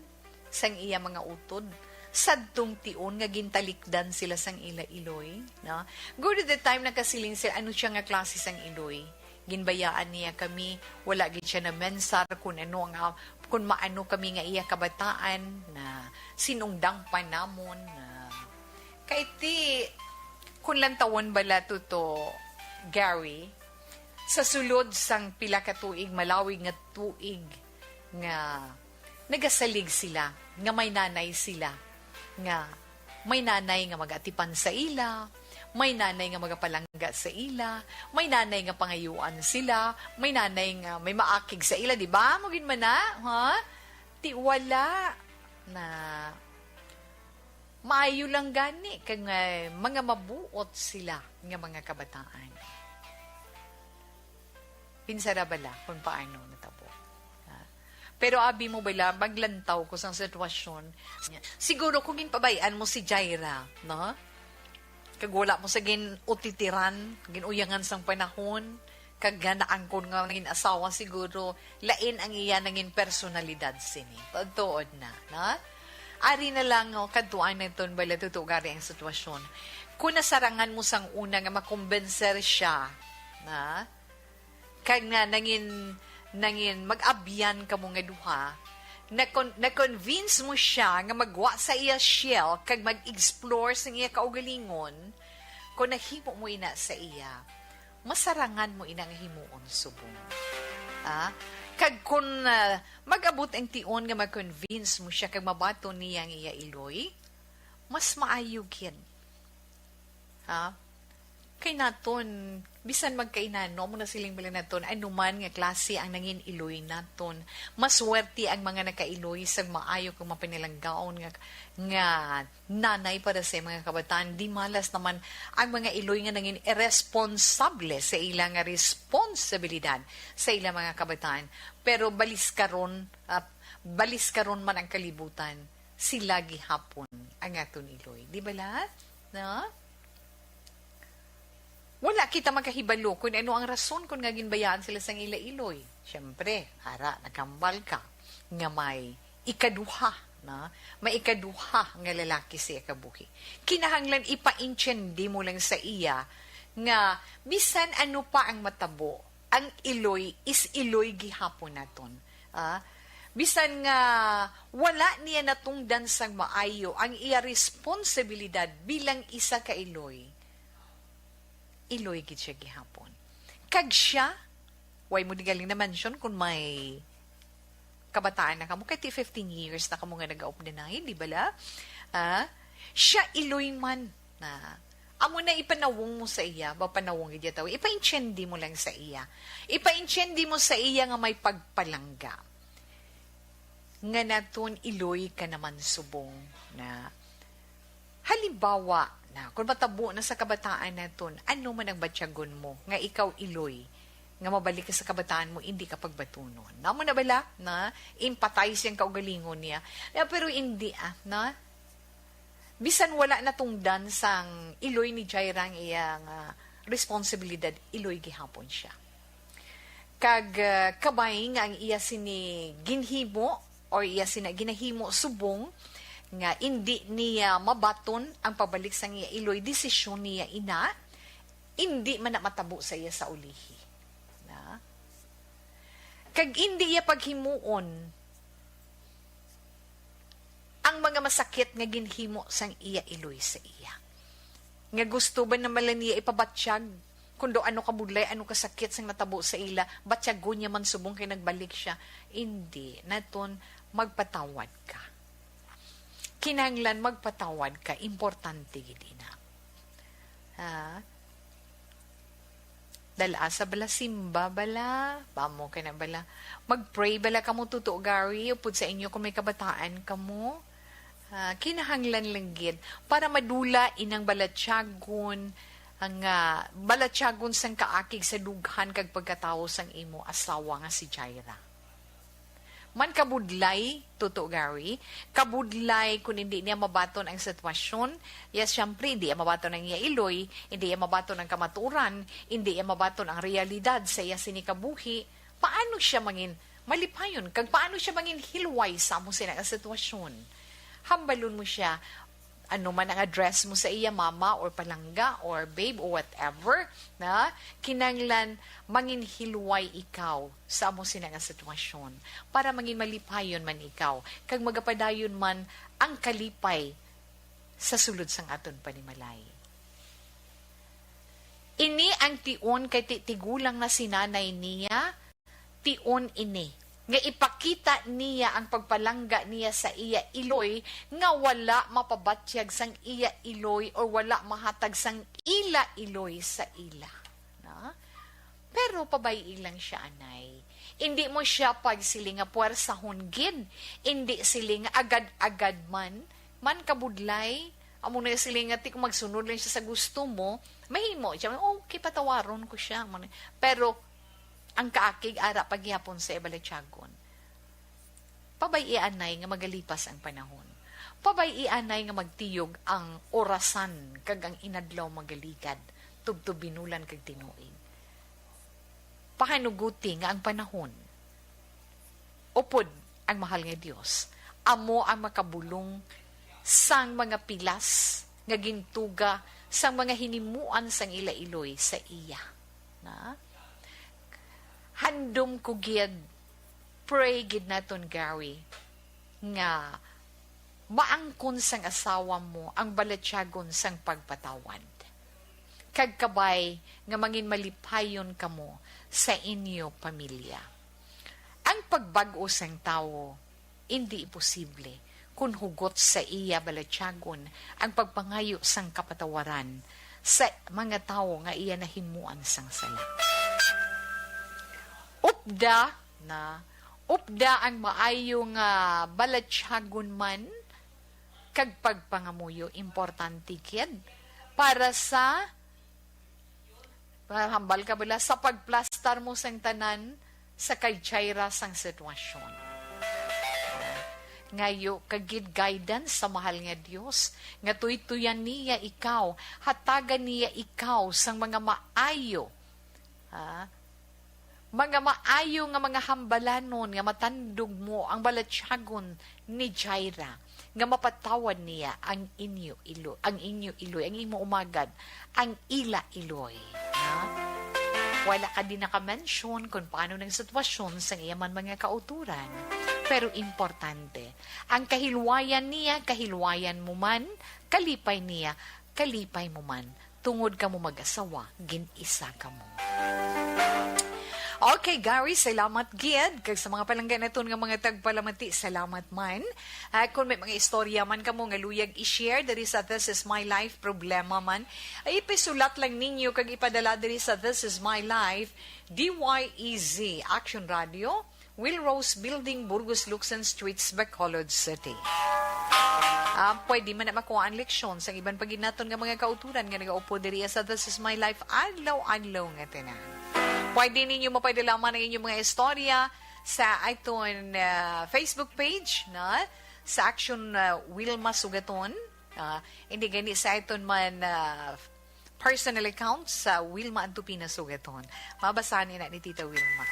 sang iya mga utod, sadtong tion nga gintalikdan sila sang ila iloy, no? Good at the time nagkasiling sila, ano siya nga klase sang iloy? Ginbayaan niya kami, wala gid siya namensar kung ano nga, kung maano kami nga iya kabataan na sinungdang pa namon na kay ti, kung lantawon bala to, to, Gary, sa sulod sang pila ka tuig, malawig nga tuig nga nagasalig sila, nga may nanay sila, nga may nanay nga mag-atipan sa ila, may nanay nga magapalangga sa ila, may nanay nga pangayuan sila, may nanay nga may maakig sa ila, di ba? Mo gid man na, ha? Ti wala na maayo lang gani kag nga mga mabuot sila nga mga kabataan. Pinsara bala kung paano natabo. Ha? Pero abi mo bala, maglantaw ko sang sitwasyon. Siguro kung ginpabay-an mo si Jaira, no? Kag wala mo sa gin-utitiran, gin-uyangan sang panahon, kag nga naangkon nga nangin asawa, siguro lain ang iya nangin personalidad sini. Tuod-tuod na, no? Ari na lang, oh, kadtuan naton bala tuto gari ang sitwasyon. Kung nasarangan mo sang una nga makumbenser siya, na, kag na nangin, nangin mag-abyan kamo nga duha, na-con-, na-convince mo siya nga magwa sa iya shell kag mag-explore sa iya kaugalingon, kung nahimo mo ina sa iya, masarangan mo ina nga himuon subong. Ah? Kag kung, ah, mag-abot ang tion nga mag-convince mo siya kag mabaton niya ang iya iloy, mas maayo gid. Ha? Kay naton, bisan magkainano, amo na siling bala naton, anuman nga klase ang nangin iloy naton, maswerte ang mga nakailoy sa maayo kag mapinalanggaon nga, nga nanay para sa mga kabataan. Di malas naman ang mga iloy nga nangin irresponsable sa ila nga responsibilidad sa ila mga kabataan. Pero balis karon, ah, balis karon man ang kalibutan, sila gihapon ang aton iloy. Di bala? No? Wala kita makahibalo kung ano ang rason kung nga ginbayaan sila sang ila iloy. Siyempre, ara, nagkambal ka nga may ikaduha, na? May ikaduha nga lalaki sa iya kabuhi. Kinahanglan ipaintindi mo lang sa iya nga bisan ano pa ang matabo, ang iloy is iloy gihapon naton. Ah, bisan nga wala niya natungdan sang maayo ang iya responsibilidad bilang isa ka iloy, iloy gid siya gihapon. Kag siya, way mo di galing na mention kung may kabataan na kamo, kay ti fifteen years na kamo nga nag-aop na, di bala? Ah, siya iloy man na. Amo na ipanawong mo sa iya, ba panawong gid ya tawo. Ipaintindi mo lang sa iya. Ipaintindi mo sa iya nga may pagpalangga. Nga naton iloy ka naman subong na halimbawa na, kung matabo na sa kabataan naton, ano man ang batyagon mo nga ikaw iloy, nga mabalik ka sa kabataan mo, hindi ka pagbatunon. Namo na bala na impatay siyang kaugalingon niya. Ya, pero hindi, ah, na? Bisan wala natungdan sang iloy ni Jaira ang iya nga responsibilidad, iloy gihapon siya. Kag, ah, kabay nga ang iya sini ginhimo or iya sina ginahimo subong nga indi niya mabaton ang pabalik sang iya iloy, desisyon niya ina, indi man na matabo sa iya sa ulihi. Na? Kag indi iya paghimuon ang mga masakit nga ginhimo sang iya iloy sa iya. Nga gusto ba naman lang niya ipabatyag Kundo ano kabudlay, ano kasakit sang natabo sa ila, batyagon niya man subong kay nagbalik siya. Hindi, naton magpatawad ka. Kinahanglan magpatawad ka, importante gid ina. Ha? Dala sa bala, simba bala, bamo ka na bala. Mag-pray bala kamo, Tuto Gary, upod sa inyo kung may kabataan kamo. Ah, kinahanglan lang gid para madula inang balatyagon, ang, ah, balatyagon sang kaakig sa dughan kag pagkatawo sang imo asawa nga si Jaira. Man kabudlay, Tuto Gary, kabudlay kun hindi niya mabaton ang sitwasyon. Yes, siyempre, hindi niya mabaton ang iya iloy, hindi niya mabaton ang kamaturan, hindi niya mabaton ang realidad sa iya sini kabuhi. Paano siya mangin malipayon? Kag paano siya mangin hilway sa amo sina nga sitwasyon? Hambalon mo siya, ano man ang address mo sa iya, mama or palangga or babe or whatever, na kinanglan mangin hilway ikaw sa amo sina nga sitwasyon para mangin malipayon man ikaw kag magapadayon man ang kalipay sa sulod sang aton panimalay. Ini ang tion kay ti-, tigulang na si nanay niya, tion ini, nga ipakita niya ang pagpalangga niya sa iya iloy nga wala mapabatyag sang iya iloy or wala mahatag sang ila iloy sa ila. Na? Pero pabay-i lang siya, anay. Indi mo siya pagsiling nga puwersahon gid, indi siling nga agad-agad man, man kabudlay, amo na siling nga ti kung magsunod lang siya sa gusto mo, mahimo siya, "Okay, patawaron ko siya." Amo na. Pero ang kaakig ara pa gihapon sa ibalatyagon. Pabay-i anay nga magalipas ang panahon. Pabay-i anay nga magtiyog ang orasan kag ang inadlaw magaligad, tubtob binulan kag tinuig. Pahanuguti nga ang panahon, upod ang mahal nga Dios, amo ang makabulong sang mga pilas nga gintuga sang mga hinimuan sang ila iloy sa iya. Na? Handom ko gid, pray gid naton, Gary, nga maangkon sang asawa mo ang balatyagon sang pagpatawad, kag kabay nga mangin malipayon kamo sa inyo pamilya. Ang pagbag-o sang tawo indi imposible kon hugot sa iya balatyagon ang pagpangayo sang kapatawaran sa mga tawo nga iya nahimuan sang sala. Upda na, upda ang maayo nga balatyagon man kag pagpangamuyo, importante gid para sa, hambal ka bala, sa pagplastar mo sang tanan sa kay Jaira sang sitwasyon. Ngayo ka gid guidance sa mahal nga Dios, nga tuytuyan niya ikaw, hatagan niya ikaw sang mga maayo, ha? Mga maayo nga mga hambalanon nga matandog mo ang balatyagon ni Jaira, nga mapatawad niya ang inyo ilo-, ang inyo iloy, ang imo umagad, ang ila iloy. Na? Wala ka din naka-mention kung paano ng sitwasyon sa iya man mga kauturan. Pero importante, ang kahilwayan niya, kahilwayan mo man, kalipay niya, kalipay mo man, tungod kamo mag-asawa, gin-isa kamo. Okay, Gary, salamat gid. Kag sa mga palangga naton nga mga tagpalamati, salamat man. Ah, kung may mga istorya man kamo nga luyag i-share diri sa This Is My Life, problema man, ay ipisulat lang ninyo kag ipadala diri sa This Is My Life, D Y E Z, Action Radio, Will Rose Building, Burgos Luxon Streets, Bacolod City. Ah, pwede man na makuha ang leksyon sa iban pa gid naton nga mga kauturan nga nagaupo diri sa This Is My Life adlaw-adlaw nga tanan. Pwede ninyo mapadala man ang inyong mga istorya sa aton, ah, Facebook page, na sa Action, ah, Wilma Sugaton. Ah, hindi gani sa aton man, ah, personal account sa Wilma Antupina Sugaton. Mabasahan ina ni Tita Wilma.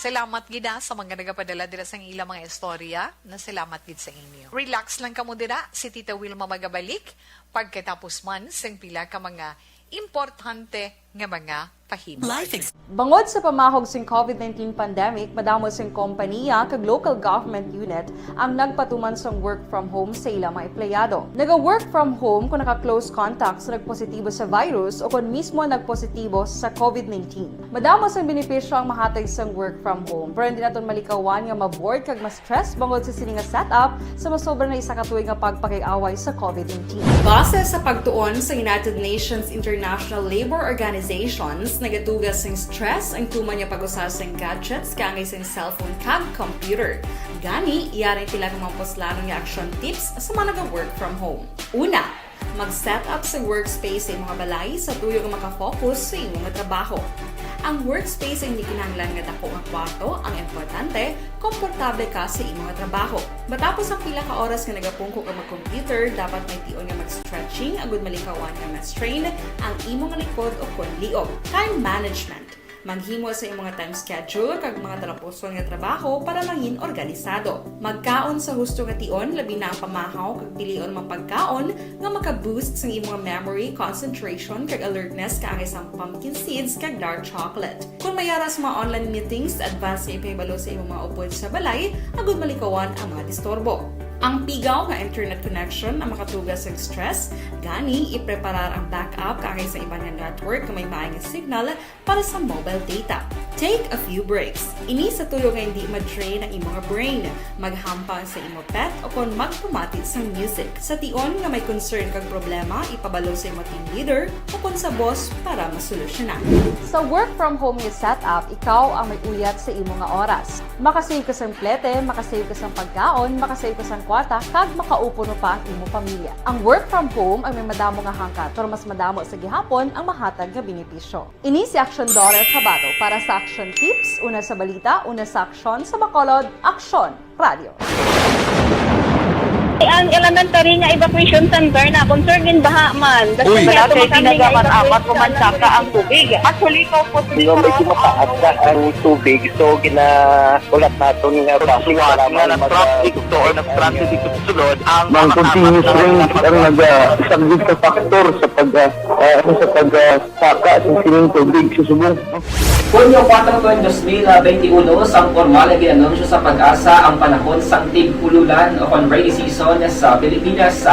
Salamat gid, ah, sa mga nagapadala dira sang ila mga istorya. Na salamat gid sa inyo. Relax lang kamo dira. Si Tita Wilma magabalik pagkatapos man sang pila ka mga importante nga mga pahimo. Life ex- Bangod sa pamahog sing covid nineteen pandemic, madamo sing kompaniya kag local government unit ang nagpatuman sang work from home sa ila mga empleyado. Naga-work from home kung naka-close contact sa nagpositibo sa virus o kon mismo nagpositibo sa covid nineteen. Madamo sang benepisyo ang mahatag sang work from home, pero hindi naton malikawan nga ma-bored kag ma-stress bangod sa sini nga setup sa masobra na isa ka tuig nga pagpakig-away sa covid nineteen. Base sa pagtuon sa United Nations International Labour Organizations, nagatuga sing stress ang tuman nga pag-usa sing gadgets kaangay sing cellphone kag computer. Gani, yari sila nga mga puslanon nga action tips sa mga naga-work from home. Una, mag-set up sa workspace sa imong balay sa tuyo nga makafocus sa imong trabaho. Ang workspace ay hindi kinahanglan nga dako nga kwarto, ang importante, komportable ka sa imong trabaho. Matapos ang pila ka oras nga nagapungko ka mag-computer, dapat may tion nga mag-stretching agud malikawan nga ma-strain ang imong likod o kon liog. Time management. Maghimo sa imong time schedule kag mga talapuson nga trabaho para mangin organisado. Magkaon sa husto nga tion, labi na ang pamahaw kag pilion mga pagkaon nga maka-boost sang imong memory, concentration, kag alertness kaangay sang pumpkin seeds kag dark chocolate. Kung may ara sa mga online meetings, advance nga ipahibalo sa imong mga upod sa balay agud malikawan ang mga disturbo. Ang pigaw nga internet connection ang makatuga sa stress, gani ipreparar ang backup kaangay sa iban nga network nga may maay nga signal para sa mobile data. Take a few breaks. Ini sa tuyo nga hindi ma-drain ang imong brain. Maghampang sa imo pet o kon magpamati sang music. Sa tion nga may concern kag problema, ipabalo sa imo team leader o kon sa boss para masolusyonan. Sa work from home nga setup, ikaw ang may uyat sa imo nga oras. Makasave ka sang plete, makasave ka sang pagkaon, makasave ka sang kwarta, kag makaupo pa ang imo pamilya. Ang work from home ay may madamo nga hangkat, pero mas madamo sa gihapon ang mahatag nga benepisyo. Ini si Action Daughter Kabato para sa Action Tips, una sa balita, una sa aksyon, sa Bacolod, Aksyon Radio. Ang elementary nga evacuation center na concern din baha man. Uy. Wala kay tinaga man apat o man saka ang tubig. Actually, ikaw po, di ba, medyo mataas na ang tubig, so ginahulat naton nga basi nga nag-traffic to or nag-transit dito sa sulod ang mga continuous rain ang nag-, ah, isang big factor sa pag, ah, ah, sa pag, ah, saka sa sining tubig sa subong. Hunyo kuwatro, dos mil benti uno, sang pormal nga gin-anunsyo sa PAGASA ang panahon sang tig-ululan o kon rainy season sa Pilipinas.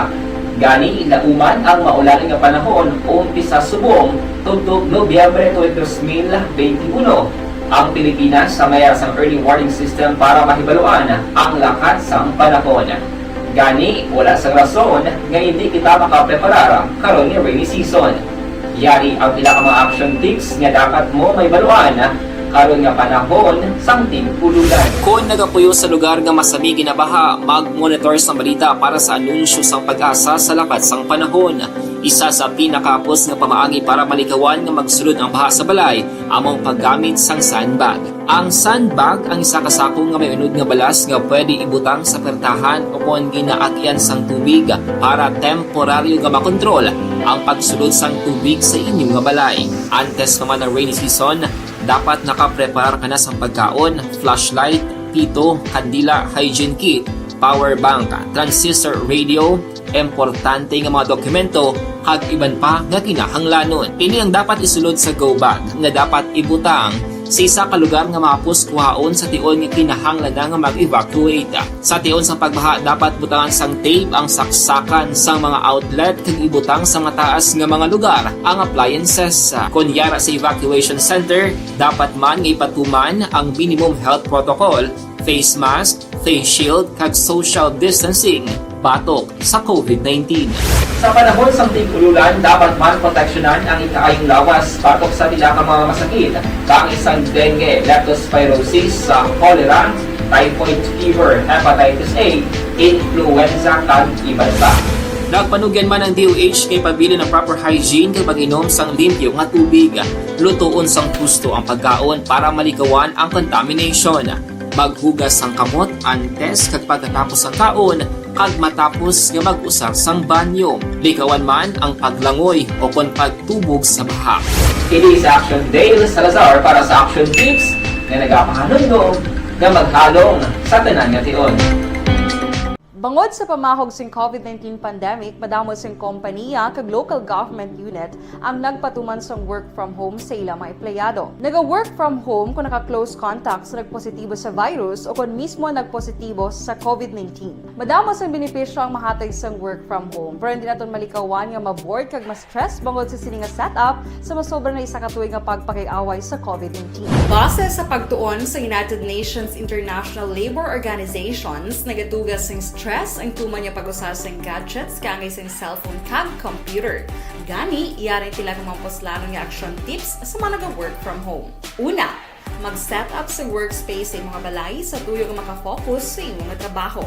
Gani, lauman ang maulan nga panahon umpisa subong tubtob Nobyembre tuig dos mil benti uno. Ang Pilipinas sa may ara sang early warning system para mahibaluan ang lakat sang panahon. Gani, wala sang rason nga hindi kita makapreparar karon nga rainy season. Yari ang pila ka mga action tips nga dapat mo mahibaluan karon nga panahon sang tig-ululan. Kon nagapuyo sa lugar nga masami ginabaha, mag-monitor sang balita para sa anunsyo sang PAGASA sa lakat sang panahon. Isa sa pinakahapos nga pamaagi para malikawan nga magsulod ang baha sa balay amo ang paggamit sang sandbag. Ang sandbag ang isa ka sako nga may unod nga balas nga pwede ibutang sa pertahan o kon ginaagyan sang tubig para temporaryo nga makontrol ang pagsulod sang tubig sa inyo nga balay. Antes pa man ang rainy season, dapat nakapreparar ka na sang pagkaon, flashlight, pito, kandila, hygiene kit, power bank, transistor radio, importante nga mga dokumento, kag iban pa nga kinahanglanon. Ini ang dapat isulod sa go bag nga dapat ibutang sa isa ka lugar nga mahapos kuhaon sa tion nga kinahanglan na nga mag-evacuate. Sa tion sa pagbaha, dapat butangan sang tape ang saksakan sang mga outlet kag ibutang sa mataas nga mga lugar ang appliances. Kon yara sa evacuation center, dapat man nga ipatuman ang minimum health protocol, face mask, face shield, kag social distancing batok sa covid nineteen. Sa panahon sang tig-ululan, dapat man proteksyonan ang ikaayong lawas batok sa pila ka mga masakit, kaangay sang dengue, leptospirosis, sa cholera, typhoid fever, hepatitis A, influenza, kag iban pa. Nagpanugyan man ang D O H kay pabilin ang proper hygiene kag pag-inom sang limpyo nga tubig. Lutoon sang husto ang pagkaon para malikawan ang contamination. Maghugas sang kamot antes kag pagkatapos sang kaon kag matapos nga mag-usar sang banyo. Likawan man ang paglangoy o kon pagtubog sa baha. Kini si Action Dale Salazar para sa Action Tips nga nagapahanumdom nga maghalong sa tanan nga tion. Bangod sa pamahog sing COVID nineteen pandemic, madamo sing kompaniya kag local government unit ang nagpatuman sang work from home sa ila mga empleyado. Naga-work from home kung naka-close contact sa nagpositibo sa virus o kon mismo nagpositibo sa COVID nineteen. Madamo sang benepisyo ang mahatag sang work from home, pero hindi naton malikawan nga ma-bored kag ma-stress bangod sa sini nga setup sa masobra na isa ka tuig nga pagpakig-away sa COVID nineteen. Base sa pagtuon sa United Nations International Labour Organizations, nagatuga sing stress ang tuman nga pag-usa sing gadgets kaangay sing cellphone kag computer. Gani, yari ang pila ka mga puslanon nga action tips sa mga naga-work from home. Una, mag-set up sa workspace sa imong balay sa tuyo nga makafocus sa imong trabaho.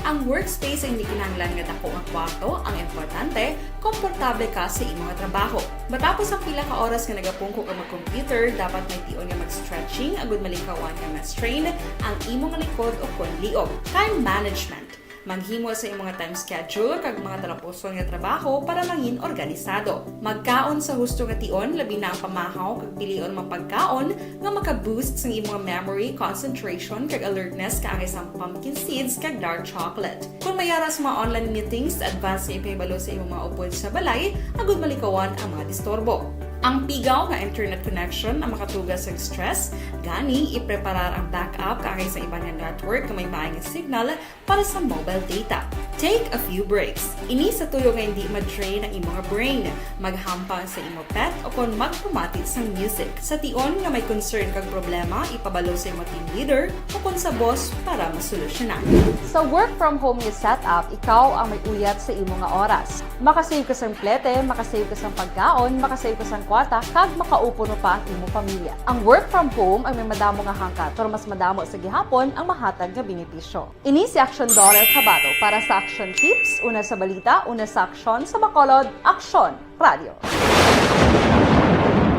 Ang workspace ay hindi kinahanglan nga dako nga kwarto, ang importante, komportable ka sa imong trabaho. Matapos ang pila ka oras nga nagapungko ka mag-computer, dapat may tion nga mag-stretching agud malikawan nga ma-strain ang imong likod o kon liog. Time management. Maghimo sa imong time schedule kag mga talapuson nga trabaho para mangin organisado. Magkaon sa husto nga tion, labi na ang pamahaw kag pilion mga pagkaon nga maka-boost sang imong memory, concentration, kag alertness kaangay sang pumpkin seeds kag dark chocolate. Kung may ara sa mga online meetings, advance nga ipahibalo sa imong mga upod sa balay agud malikawan ang mga disturbo. Ang pigaw nga internet connection ang makatuga sang stress, gani ipreparar ang backup kaangay sa iban nga network nga may maayong signal para sa mobile data. Take a few breaks. Ini sa tuyo nga hindi ma-drain ang imong brain. Maghampang sa imong pet o kon magpamati sang music. Sa tion nga may concern kag problema, ipabalo sa imong team leader o kon sa boss para masolusyonan. Sa work from home nga setup, ikaw ang may uyat sa imo nga oras. Makasave ka sang plete, makasave ka sang pagkaon, makasave ka sang kwarta, kag makaupod pa ang imo pamilya. Ang work from home ang may madamo nga hangkat, pero mas madamo sa gihapon ang mahatag nga benepisyo. Ini si Action Daughter Tabato para sa Action Tips, una sa balita, una sa aksyon, sa Bacolod, Aksyon Radio.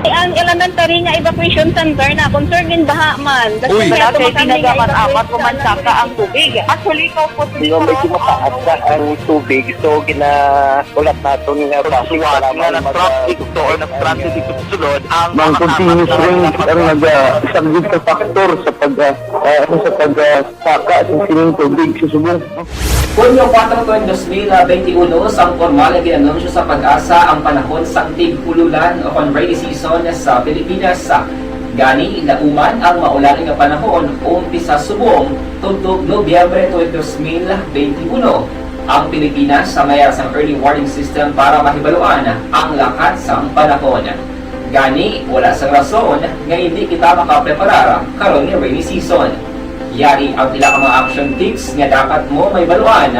Ang elementary nga evacuation center na concern din baha man. Uy, dati tinaga man apat ko man saka ang tubig. Actually, ikaw po, di ba, medyo mataas na ang tubig, so ginaulat naton nga traffic, suwat nga nag-traffic to or nag-transit dito sa sulod ang mga continuous rain ang nag-, ah, isang sa factor sa pag, ah, ah, sa pag, ah, saka sa sining tubig sa subong. Hunyo kuwatro tuig dos mil benti uno, sang pormal nga gin-anunsyo sa PAGASA ang panahon sang tig-ululan o kon rainy season sa Pilipinas. Gani, nauman ang maulan nga panahon umpisa subong tubtob Nobyembre tuig dos mil benti uno. Ang Pilipinas may ara sang early warning system para mahibaluan ang lakat sang panahon. Gani, wala sang rason nga hindi kita makapreparar karon nga rainy season. Yari ang pila ka mga action tips nga dapat mo mahibaluan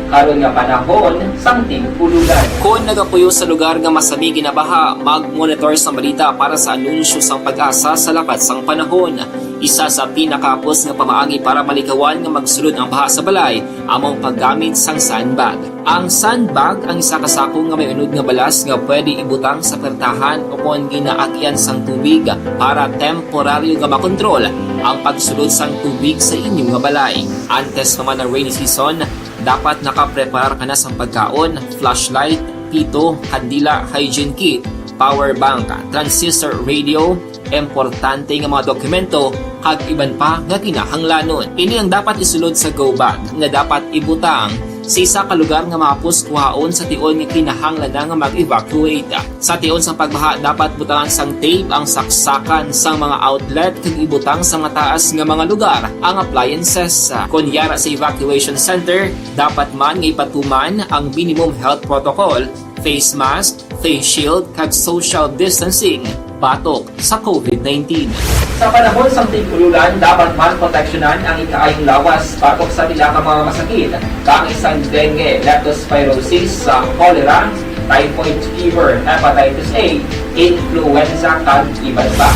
karon nga panahon sang tig-ululan. Kon nagapuyo sa lugar nga masami ginabaha, mag-monitor sang balita para sa anunsyo sang PAGASA sa lakat sang panahon. Isa sa pinakahapos nga pamaagi para malikawan nga magsulod ang baha sa balay amo ang paggamit sang sandbag. Ang sandbag ang isa ka sako nga may unod nga balas nga pwede ibutang sa pertahan o kon ginaagian sang tubig para temporaryo nga makontrol ang pagsulod sang tubig sa inyo nga balay. Antes pa man ang rainy season, dapat nakapreparar ka na sang pagkaon, flashlight, pito, kandila, hygiene kit, power bank, transistor radio, importante nga mga dokumento, kag iban pa nga kinahanglanon. Ini ang dapat isulod sa go bag nga dapat ibutang sa isa ka lugar nga mahapos kuhaon sa tion nga kinahanglan na nga mag-evacuate. Sa tion sa pagbaha, dapat butangan sang tape ang saksakan sang mga outlet kag ibutang sa mataas nga mga lugar ang appliances. Kon yara sa evacuation center, dapat man nga ipatuman ang minimum health protocol, face mask, face shield, kag social distancing batok sa COVID nineteen. Sa panahon sang tig-ululan, dapat man proteksyonan ang ikaayong lawas batok sa pila ka mga masakit, kaangay sang dengue, leptospirosis, sa cholera, typhoid fever, hepatitis A, influenza, kag iban pa.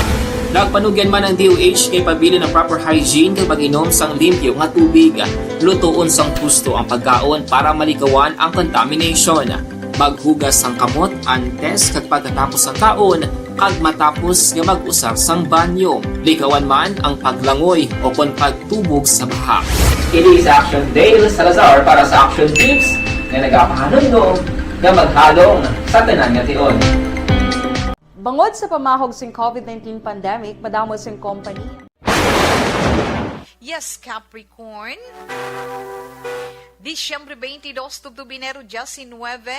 Nagpanugyan man ang D O H kay pabilin ang proper hygiene kag pag-inom sang limpyo nga tubig. Lutoon sang husto ang pagkaon para malikawan ang contamination. Maghugas sang kamot antes kag pagkatapos sang kaon kag matapos nga mag-usar sang banyo. Likawan man ang paglangoy o kon pagtubog sa baha. Ini si Action Dale Salazar para sa Action Tips nga nagapahanumdom nga maghalong sa tanan nga tion. Bangod sa pamahog sing COVID nineteen pandemic, madamo sing kompanya. Yes, Capricorn. Disyembre twenty-two, tubtob Enero diecinuebe,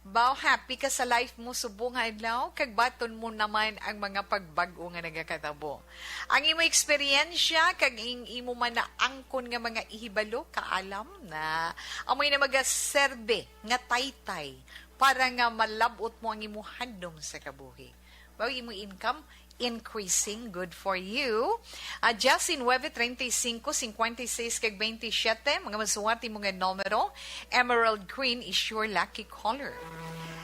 baw happy ka sa life mo subong nga adlaw, kag baton mo naman ang mga pagbag-o nga nagakatabo. Ang imo eksperyensya kag ang imo man naangkon nga mga ihibalo, kaalam na, amoy na magaserbe nga taytay para nga malab-ot mo ang imo handom sa kabuhi. Baw imo income increasing, good for you. Ah, Justin, nuebe treinta y cinco, cincuenta y seis, kag veintisiete, mga masuwerte mo nga numero, emerald green is your lucky color.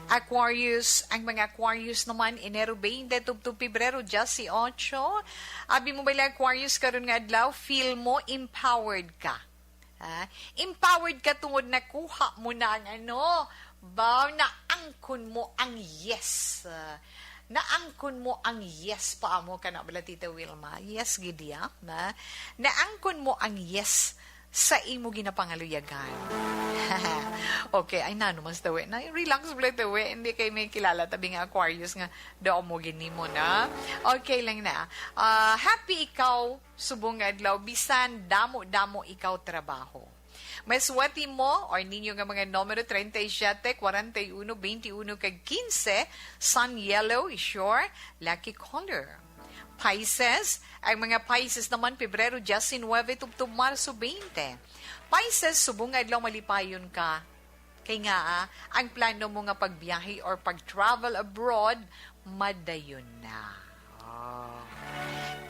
Aquarius, ang mga Aquarius naman, Enero twenty, tubtob Pebrero dieciocho. Abi mo bala, Aquarius, karon nga adlaw, feel mo empowered ka. Ha? Empowered ka tungod nakuha mo na ang ano, baw, naangkon mo ang yes. Ah, naangkon mo ang yes pa amo, kana bala, Tita Wilma. Yes, gid ya, na naangkon mo ang yes sa imo ginapangaluyagan. Okay, ay, nano mas tawi na. Relax bala, tawi. Hindi kay may kilala tabi nga Aquarius nga daw mo gini mo na. Okay lang na. Ah, happy ikaw subong nga adlaw, bisan damo-damo ikaw trabaho. May suwerte mo or ninyo nga mga numero treinta y siete, cuarenta y uno, veintiuno, kag quince, sun yellow is your lucky color. Pisces, ang mga Pisces naman, Pebrero diecinuebe tubtob Marso twenty. Pisces, subong nga adlaw malipayon ka. Kay nga, ah, ang plano mo nga pagbiyahe or pag-travel abroad, madayon na. Oh.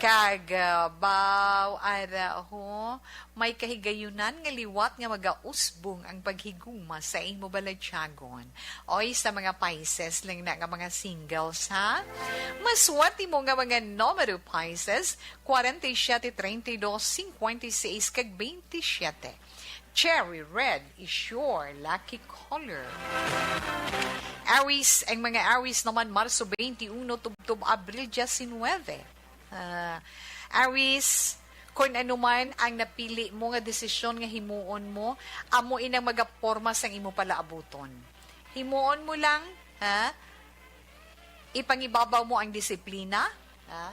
Kag, ah, baw, ara, ho, may kahigayunan nga liwat nga magausbong ang paghigugma sa imo balatyagon. Oy, sa mga Pisces lang na nga mga singles, ha? Maswerte mo nga mga numero, Pisces, cuarenta y siete, treinta y dos, cincuenta y seis, kag veintisiete. Cherry red is your lucky color. Aries, ang mga Aries naman, Marso twenty-uno tubtob Abril diecinuebe. Ah, Aries, kung ano man ang napili mo nga desisyon nga himuon mo, amo inang magaporma sang imo palaabuton. Himuon mo lang, ha? Ipangibabaw mo ang disiplina, ha?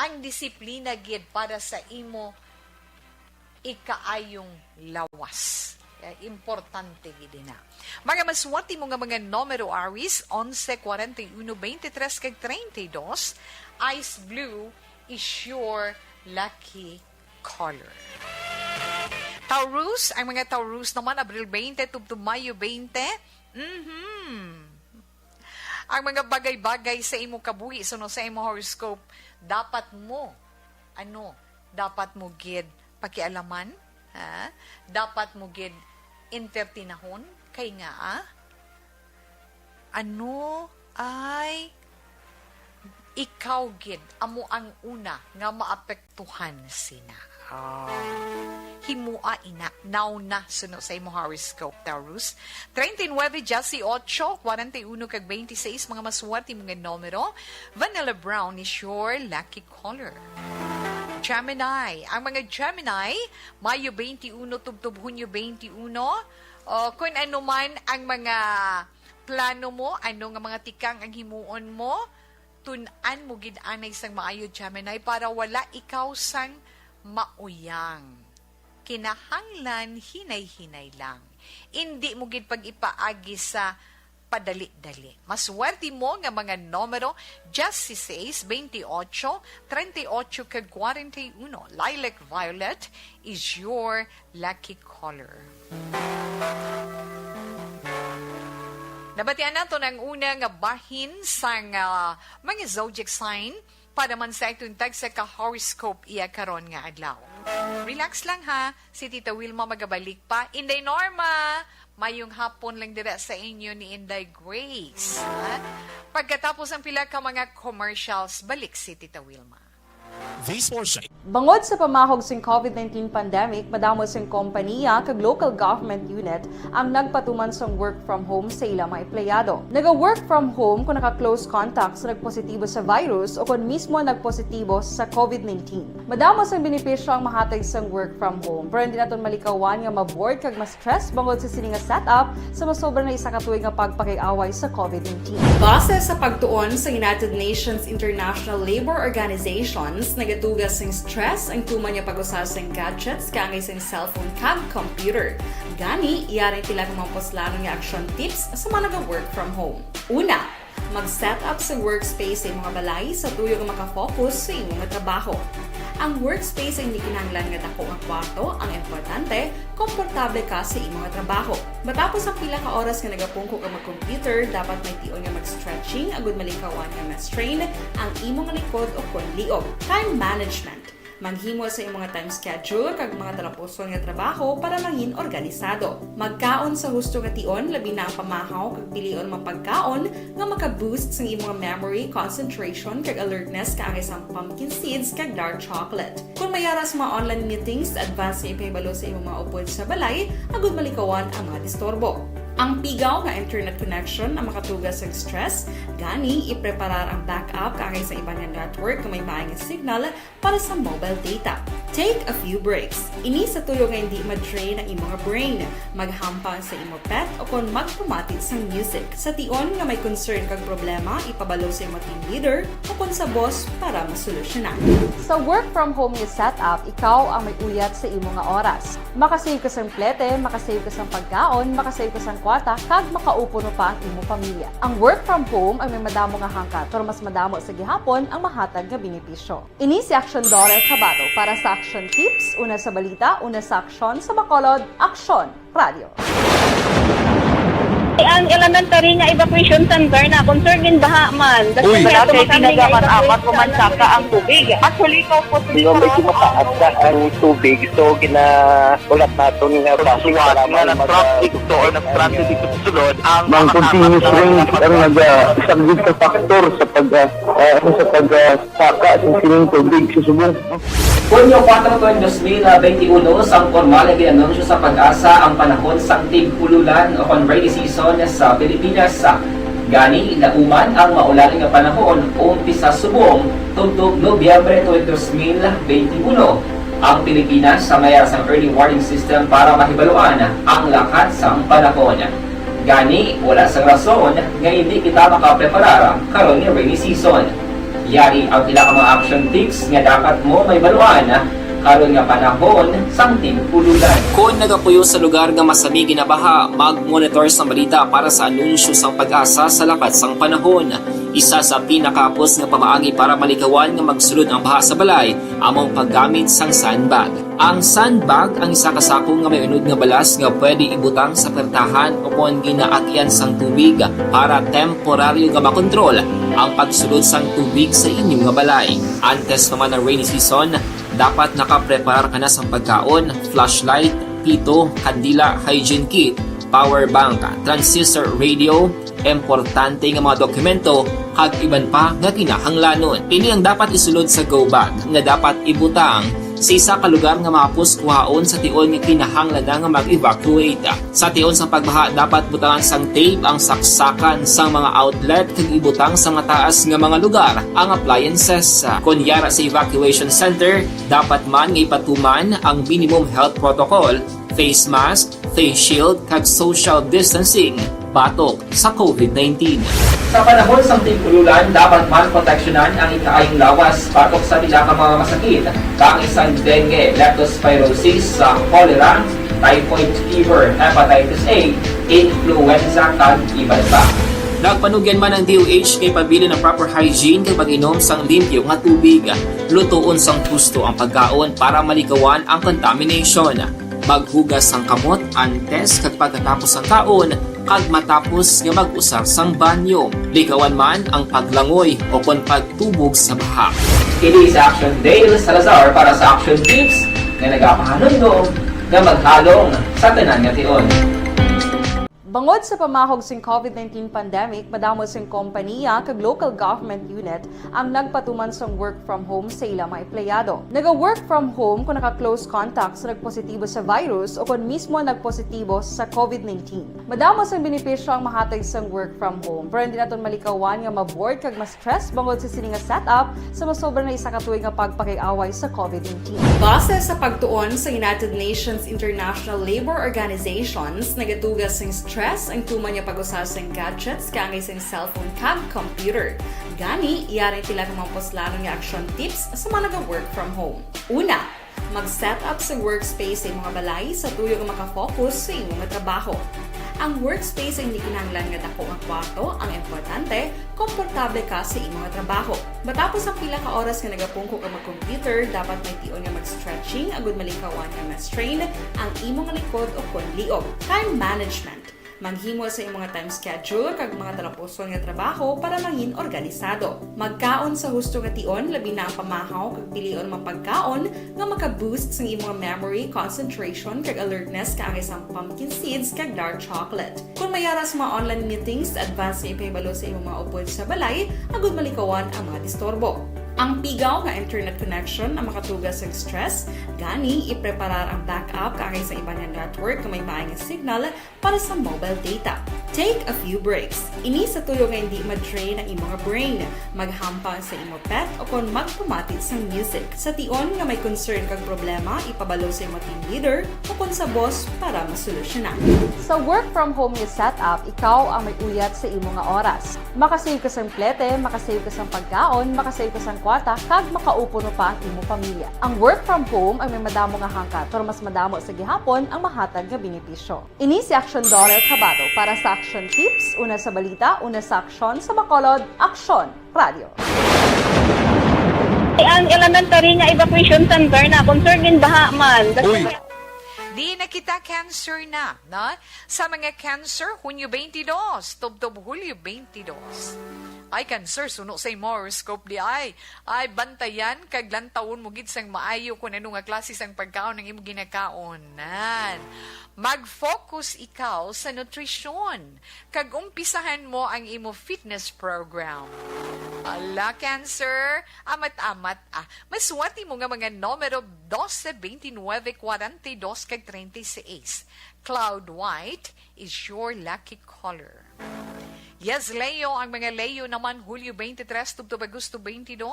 Ang disiplina gid para sa imo ikaayong lawas. Eh, importante gid na. Mga maswerte mo nga mga numero, Aries, onse, cuarenta y uno, veintitrés, kag treinta y dos, ice blue is your lucky color. Taurus, ang mga Taurus naman, Abril twenty tubtob Mayo twenty. Mhm. Ang mga bagay-bagay sa imo kabuhi, suno sa imo horoscope, dapat mo, ano, dapat mo gid pakialaman, ha? Dapat mo gid entertinahon, kay nga, ah, ano ay ikaw gid amo ang una nga maapektuhan sina. Ah. Himoa ina, nauna suno sa imo horoscope, Taurus. Treinta y nueve, dieciocho, cuarenta y uno, kag veintiséis, mga maswerte mo nga numero. Vanilla brown is your lucky color. Gemini. Ang mga Gemini, Mayo twenty-uno tubtob Hunyo twenty-uno. O, kung ano man ang mga plano mo, ano nga mga tikang ang himuon mo, tun-an mo gid anay sang maayo, Gemini, para wala ikaw sang mauyang. Kinahanglan hinay-hinay lang. Indi mo gid pag-ipaagi sa padali-dali. Maswerte mo nga mga numero, dieciséis, veintiocho, treinta y ocho, kag cuarenta y uno. Lilac violet is your lucky color. Nabatian naton ang una nga bahin sang, ah, mga zodiac sign para man sa atong tagsa ka horoscope iya karon nga adlaw. Relax lang ha, si Tita Wilma magabalik pa. Inday Norma, mayong hapon lang dira sa inyo ni Inday Grace. Ha? Pagkatapos ang pila ka mga commercials, balik si Tita Wilma. This portion. Bangod sa pamahog sing COVID nineteen pandemic, madamo sing kompaniya kag local government unit ang nagpatuman sang work from home sa ila mga empleyado. Naga-work from home kon naka-close contact sa nagpositibo sa virus o kon mismo nagpositibo sa COVID nineteen. Madamo sang benepisyo ang mahatag sang work from home, pero hindi naton malikawan nga ma-bored kag ma-stress bangod sa sini nga setup sa masobra na isa ka tuig nga pagpakig-away sa COVID nineteen. Base sa pagtuon sa United Nations International Labour Organization, Nagatuga sing stress ang tuman nga pag-usa sing gadgets kaangay sing cellphone kag computer. Gani, yari ang pila ka mga puslanon nga action tips sa mga naga-work from home. Una, mag-set up sa workspace sa imong balay sa tuyo nga makafocus sa imong trabaho. Ang workspace ay hindi kinahanglan nga dako nga kwarto, ang importante, komportable ka sa imong trabaho. Matapos ang pila ka oras nga nagapungko ka mag-computer, dapat may tion nga mag-stretching agud malikawan nga ma-strain ang imong likod o kon liog. Time management. Maghimo sa imong time schedule kag mga talapuson nga trabaho para mangin organisado. Magkaon sa husto nga tion, labi na ang pamahaw kag pilion mga pagkaon nga maka-boost sang imong memory, concentration, kag alertness kaangay sang pumpkin seeds kag dark chocolate. Kung may ara sa mga online meetings, advance nga ipahibalo sa imong mga upod sa balay agud malikawan ang mga disturbo. Ang pigaw nga internet connection ang makatuga sa stress, gani ipreparar ang backup kaangay sa iban nga network nga may maay nga signal para sa mobile data. Take a few breaks. Ini sa tuyo nga hindi ma-drain ang imong brain. Maghampang sa imo pet o kon magpamati sang music. Sa tion nga may concern kag problema, ipabalo sa imo team leader o kon sa boss para masolusyonan. Sa work from home nga setup, ikaw ang may uyat sa imo nga oras. Makasave ka sang plete, makasave ka sang pagkaon, makasave ka sang kwarta, kag makaupo pa ang imo pamilya. Ang work from home ay may madamo nga hangkat, pero mas madamo sa gihapon ang mahatag nga benepisyo. Ini si Aksyon Dore Cabato para sa Aksyon Tips, una sa balita, una sa aksyon, sa Bacolod, Aksyon Radio. Ang elementary nga evacuation center na concern gin baha man. Uy. Wala kay tinaga man amat o man saka ang tubig. Actually, ikaw po, di ba, medyo mataas na ang tubig, so ginaulat naton nga Suwat nga nag-traffic to or nag-traffic dito sa sulod ang mga continuous rain ang nag-, ah, isang sa factor sa pag, ah, ah, ano, sa pag, ah, saka sa sining tubig sa subong. Hunyo kuwatro tuig dos mil benti uno, sang pormal nga gin-anunsyo sa PAGASA ang panahon sang tig-ululan o kon rainy season sa Pilipinas. Gani, nauman ang maulan nga panahon umpisa subong tubtob Nobyembre tuig dos mil benti uno. Ang Pilipinas sa may ara sang early warning system para mahibaluan ang lakat sang panahon. Gani, wala sang rason nga hindi kita makapreparar karon nga rainy season. Yari ang pila ka mga action tips nga dapat mo mahibaluan karon nga panahon sang tig-ululan. Kon nagapuyo sa lugar nga masami ginabaha, mag-monitor sang balita para sa anunsyo sang PAGASA sa lakat sang panahon. Isa sa pinakahapos nga pamaagi para malikawan nga magsulod ang baha sa balay amo ang paggamit sang sandbag. Ang sandbag ang isa ka sako nga may unod nga balas nga pwede ibutang sa pertahan o kon ginaagian sang tubig para temporaryo nga makontrol ang pagsulod sang tubig sa inyo nga balay. Antes pa man ang rainy season, dapat nakapreparar ka na sang pagkaon, flashlight, pito, kandila, hygiene kit, power bank, transistor radio, importante nga mga dokumento, kag iban pa nga kinahanglanon. Ini ang dapat isulod sa go bag nga dapat ibutang sa isa ka lugar nga mahapos kuhaon sa tion nga kinahanglan na nga mag-evacuate. Sa tion sang pagbaha, dapat butangan sang tape ang saksakan sang mga outlet kag ibutang sa mataas nga mga lugar ang appliances. Kon yara sa evacuation center, dapat man nga ipatuman ang minimum health protocol, face mask, face shield, kag social distancing batok sa COVID nineteen. Sa panahon sang tig-ululan, dapat man proteksyonan ang ikaayong lawas batok sa pila ka mga masakit, kaangay sang dengue, leptospirosis, sa cholera, typhoid fever, hepatitis A, influenza, kag iban pa. Nagpanugyan man ang D O H kay pabilin ang proper hygiene kag pag-inom sang limpyo nga tubig. Lutoon sang husto ang pagkaon para malikawan ang contamination. Maghugas sang kamot antes kag pagkatapos sang kaon, kag matapos nga mag-usar sang banyo. Likawan man ang paglangoy o kon pagtubog sa baha. Kini si Action Dale Salazar para sa Action Tips nga nagapahanumdom nga maghalong sa tanan nga tion. Bangod sa pamahog sing COVID nineteen pandemic, madamo sing kompaniya kag local government unit ang nagpatuman sang work from home sa ila mga empleyado. Naga-work from home kung naka-close contact sa nagpositibo sa virus o kon mismo nagpositibo sa COVID nineteen. Madamo sang benepisyo ang mahatag sang work from home, pero hindi naton malikawan nga ma-bored kag ma-stress bangod sa sini nga setup sa masobra na isa ka tuig nga pagpakig-away sa COVID nineteen. Base sa pagtuon sa United Nations International Labor Organizations, nagatuga sing stress Stress ang tuman nga pag-usa sang gadgets kaangay sang cellphone kag computer. Gani, yari sila nga mga puslanon nga action tips sa mga naga-work from home. Una, mag-set up sa workspace sa imong balay sa tuyo nga makafocus sa imong trabaho. Ang workspace ay hindi kinahanglan nga dako nga kwarto, ang importante, komportable ka sa imong trabaho. Matapos ang pila ka oras nga nagapungko ka mag-computer, dapat may tion nga mag-stretching agud malikawan nga ma-strain ang imong likod o kon liog. Time management. Maghimo sa imong time schedule kag mga talapuson nga trabaho para mangin organisado. Magkaon sa husto nga tion, labi na ang pamahaw kag pilion mga pagkaon nga maka-boost sang imong memory, concentration kag alertness kaangay sang pumpkin seeds kag dark chocolate. Kung may ara sa mga online meetings, advance nga ipahibalo sa imong mga upod sa balay agud malikawan ang mga disturbo. Ang pigaw nga internet connection ang makatuga sa stress, gani ipreparar ang backup kaangay sa iban nga network nga may maay nga signal para sa mobile data. Take a few breaks. Ini sa tuyo nga hindi ma-drain ang imong brain. Maghampang sa imo pet o kon magpamati sang music. Sa tion nga may concern kag problema, ipabalo sa imo team leader o kon sa boss para masolusyonan. Sa work from home nga setup, ikaw ang may uyat sa imo nga oras. Makasave ka sang plete, makasave ka sang pagkaon, makasave ka sang kwarta, kag makaupo pa ang imo pamilya. Ang work from home ang may madamo nga hangkat, pero mas madamo sa gihapon ang mahatag nga benepisyo. Ini si Action Dollar Kabato para sa Action Tips, una sa balita, una sa aksyon, sa Bacolod, Aksyon Radio. Ang elementary nga evacuation center na concern gin baha man. Uy. Di na kita cancer na, no? Sa mga cancer, Hunyo twenty-two, tubtob Hulyo twenty-two. Ay, cancer, suno sa imo horoscope di ay. Ay, bantayan, kag lantawon mo gid sang maayo kung ano nga klase sang pagkaon ang imo ginakaon. Nan. Mag-focus ikaw sa nutrisyon, kag umpisahan mo ang imo fitness program. Ala, cancer, amat-amat, ah. Masuwat mo nga mga numero dose, twenty-nine, kwarenta y dos, kag treinta y seis. Cloud white is your lucky color. Yes, Leo, ang mga Leo naman, Hulyo twenty-three tubtob Agosto twenty-two.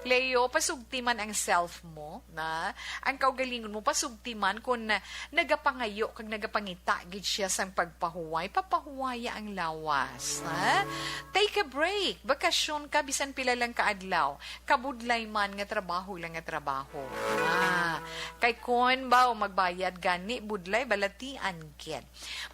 Leo, pasugti man ang self mo, na ang kaugalingon mo, pasugti man kung nagapangayo kag nagapangita gid siya sang pagpahuway, papahuwaya ang lawas, ha? Take a break, bakasyon ka bisan pila lang ka adlaw, kabudlay man nga trabaho lang nga trabaho. Ah, kay kon ba magbayad gani, budlay balatian gid.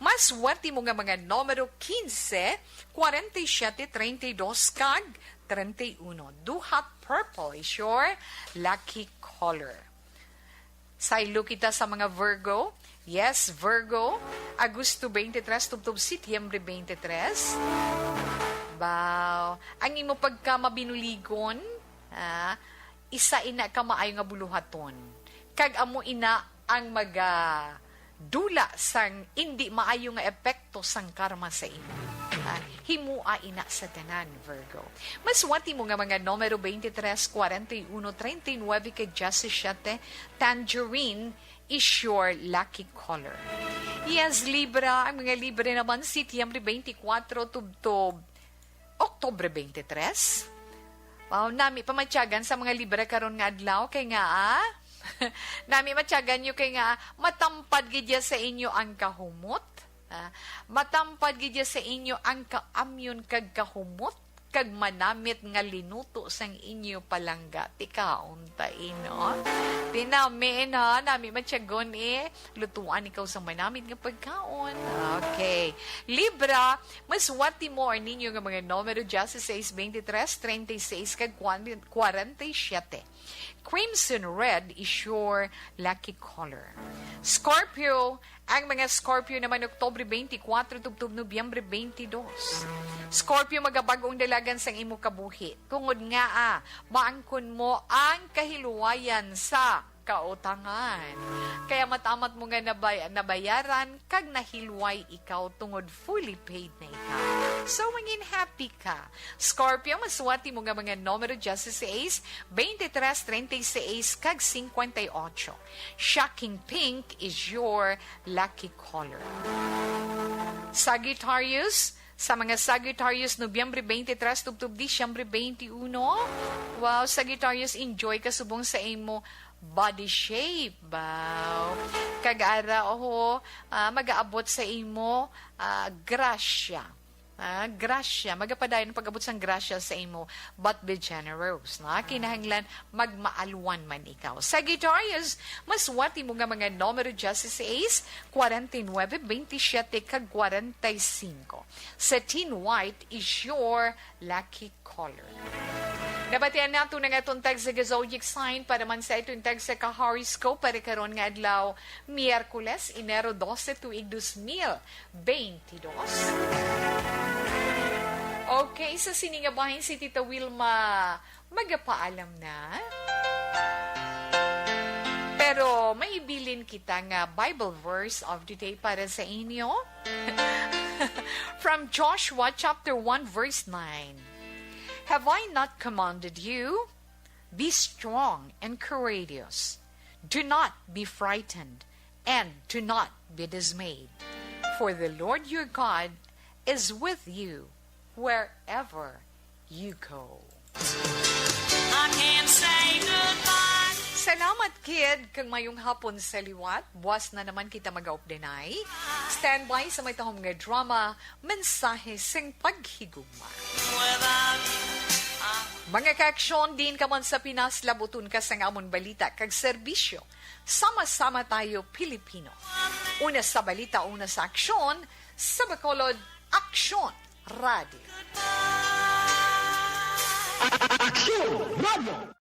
Masuwat mo nga mga numero quince, kwarenta y siyete, treinta y dos, kag treinta y uno. Duha purple is your lucky color. Saylo kita sa mga Virgo. Yes, Virgo. Agosto twenty-three, tubtob Setyembre twenty-three. Baw, ang imo pagkamabinuligon, ah, isa ina ka maayo nga buluhaton. Kag amo ina ang maga dula sang indi maayo nga epekto sang karma sa imo. Ah, himoa ina sa tanan, Virgo. Masuwat mo nga mga numero twenty-three, kwarenta y uno, treinta y nueve, kag diyasisiete, tangerine is your lucky color. Yes, Libra, ang mga Libra naman, Setyembre twenty-four, tubtob Oktubre twenty-three. Wow, nami pamatyagan sa mga Libra karon nga adlaw kay nga, ah, nami matyagan nyo kay nga, ah, matampad gid ya sa inyo ang kahumot. Ah, matampad gid ya sa inyo ang kaamyon kag kahumot kag manamit nga linuto sang inyo palangga. Tikaon ta, eh, no? Tinami, eh, no? Nami matyagon, eh. Lutuan ikaw sa manamit nga pagkaon. Okay. Libra, masuwat mo or ninyo nga mga numero, diyasisais, beintitres, treinta y seis, kag kwan-, kwarenta y siyete. Crimson red is your lucky color. Scorpio, ang mga Scorpio naman, Oktubre beintikwatro tubtob Nobyembre beinte dos. Scorpio, magabag-ong dalagan sang imo kabuhi. Tungod nga, ah, maangkon mo ang kahilwayan sa kautangan. Kaya matamat mo nga nabay-, nabayaran kag nahilway ikaw tungod fully paid na ikaw. So, mangin happy ka. Scorpio, masuwat mo nga mga numero, diyasisais, beintitres, treinta y seis, kag cincuenta y ocho. Shocking pink is your lucky color. Sagittarius, sa mga Sagittarius, Nobyembre beintitres tubtob Disyembre beintiuno. Wow, Sagittarius, enjoy ka subong sa imo body shape, baw. Kag ara, oho, ah, magaabot sa imo, ah, grasya. Ah, grasya. Magapadayon ang pag-abot sang grasya sa imo, but be generous, na? Kinahanglan magmaalwan man ikaw. Sagittarius, masuwat imo nga mga numero dieciséis, cuarenta y nueve, veintisiete, kag cuarenta y cinco. Sateen white is your lucky color. Nabatian nato na nga itong tag sa zodiac sign para man sa itong tag sa ka-horoscope para karon nga adlaw, Miyerkules, Enero doce, tuig dos mil beintidos. Okay, sa sini nga bahin si Tita Wilma magapaalam na. Pero may ibilin kita nga Bible verse of the day para sa inyo. From Joshua chapter one verse nine. Have I not commanded you? Be strong and courageous. Do not be frightened and do not be dismayed. For the Lord your God is with you wherever you go. I can't say goodbye. Salamat, kid, kag mayong hapon sa liwat. Buwas na naman kita mag-updanay. Standby sa may tahom nga drama, Mensahe sing Paghigugma. Without you, I Mga kaaksyon, diin ka man sa Pinas, labuton ka sang amon balita kag serbisyo. Sama-sama tayo, Pilipino. Una sa balita, una sa aksyon, sa Bacolod, Aksyon Radio. Aksyon Radio!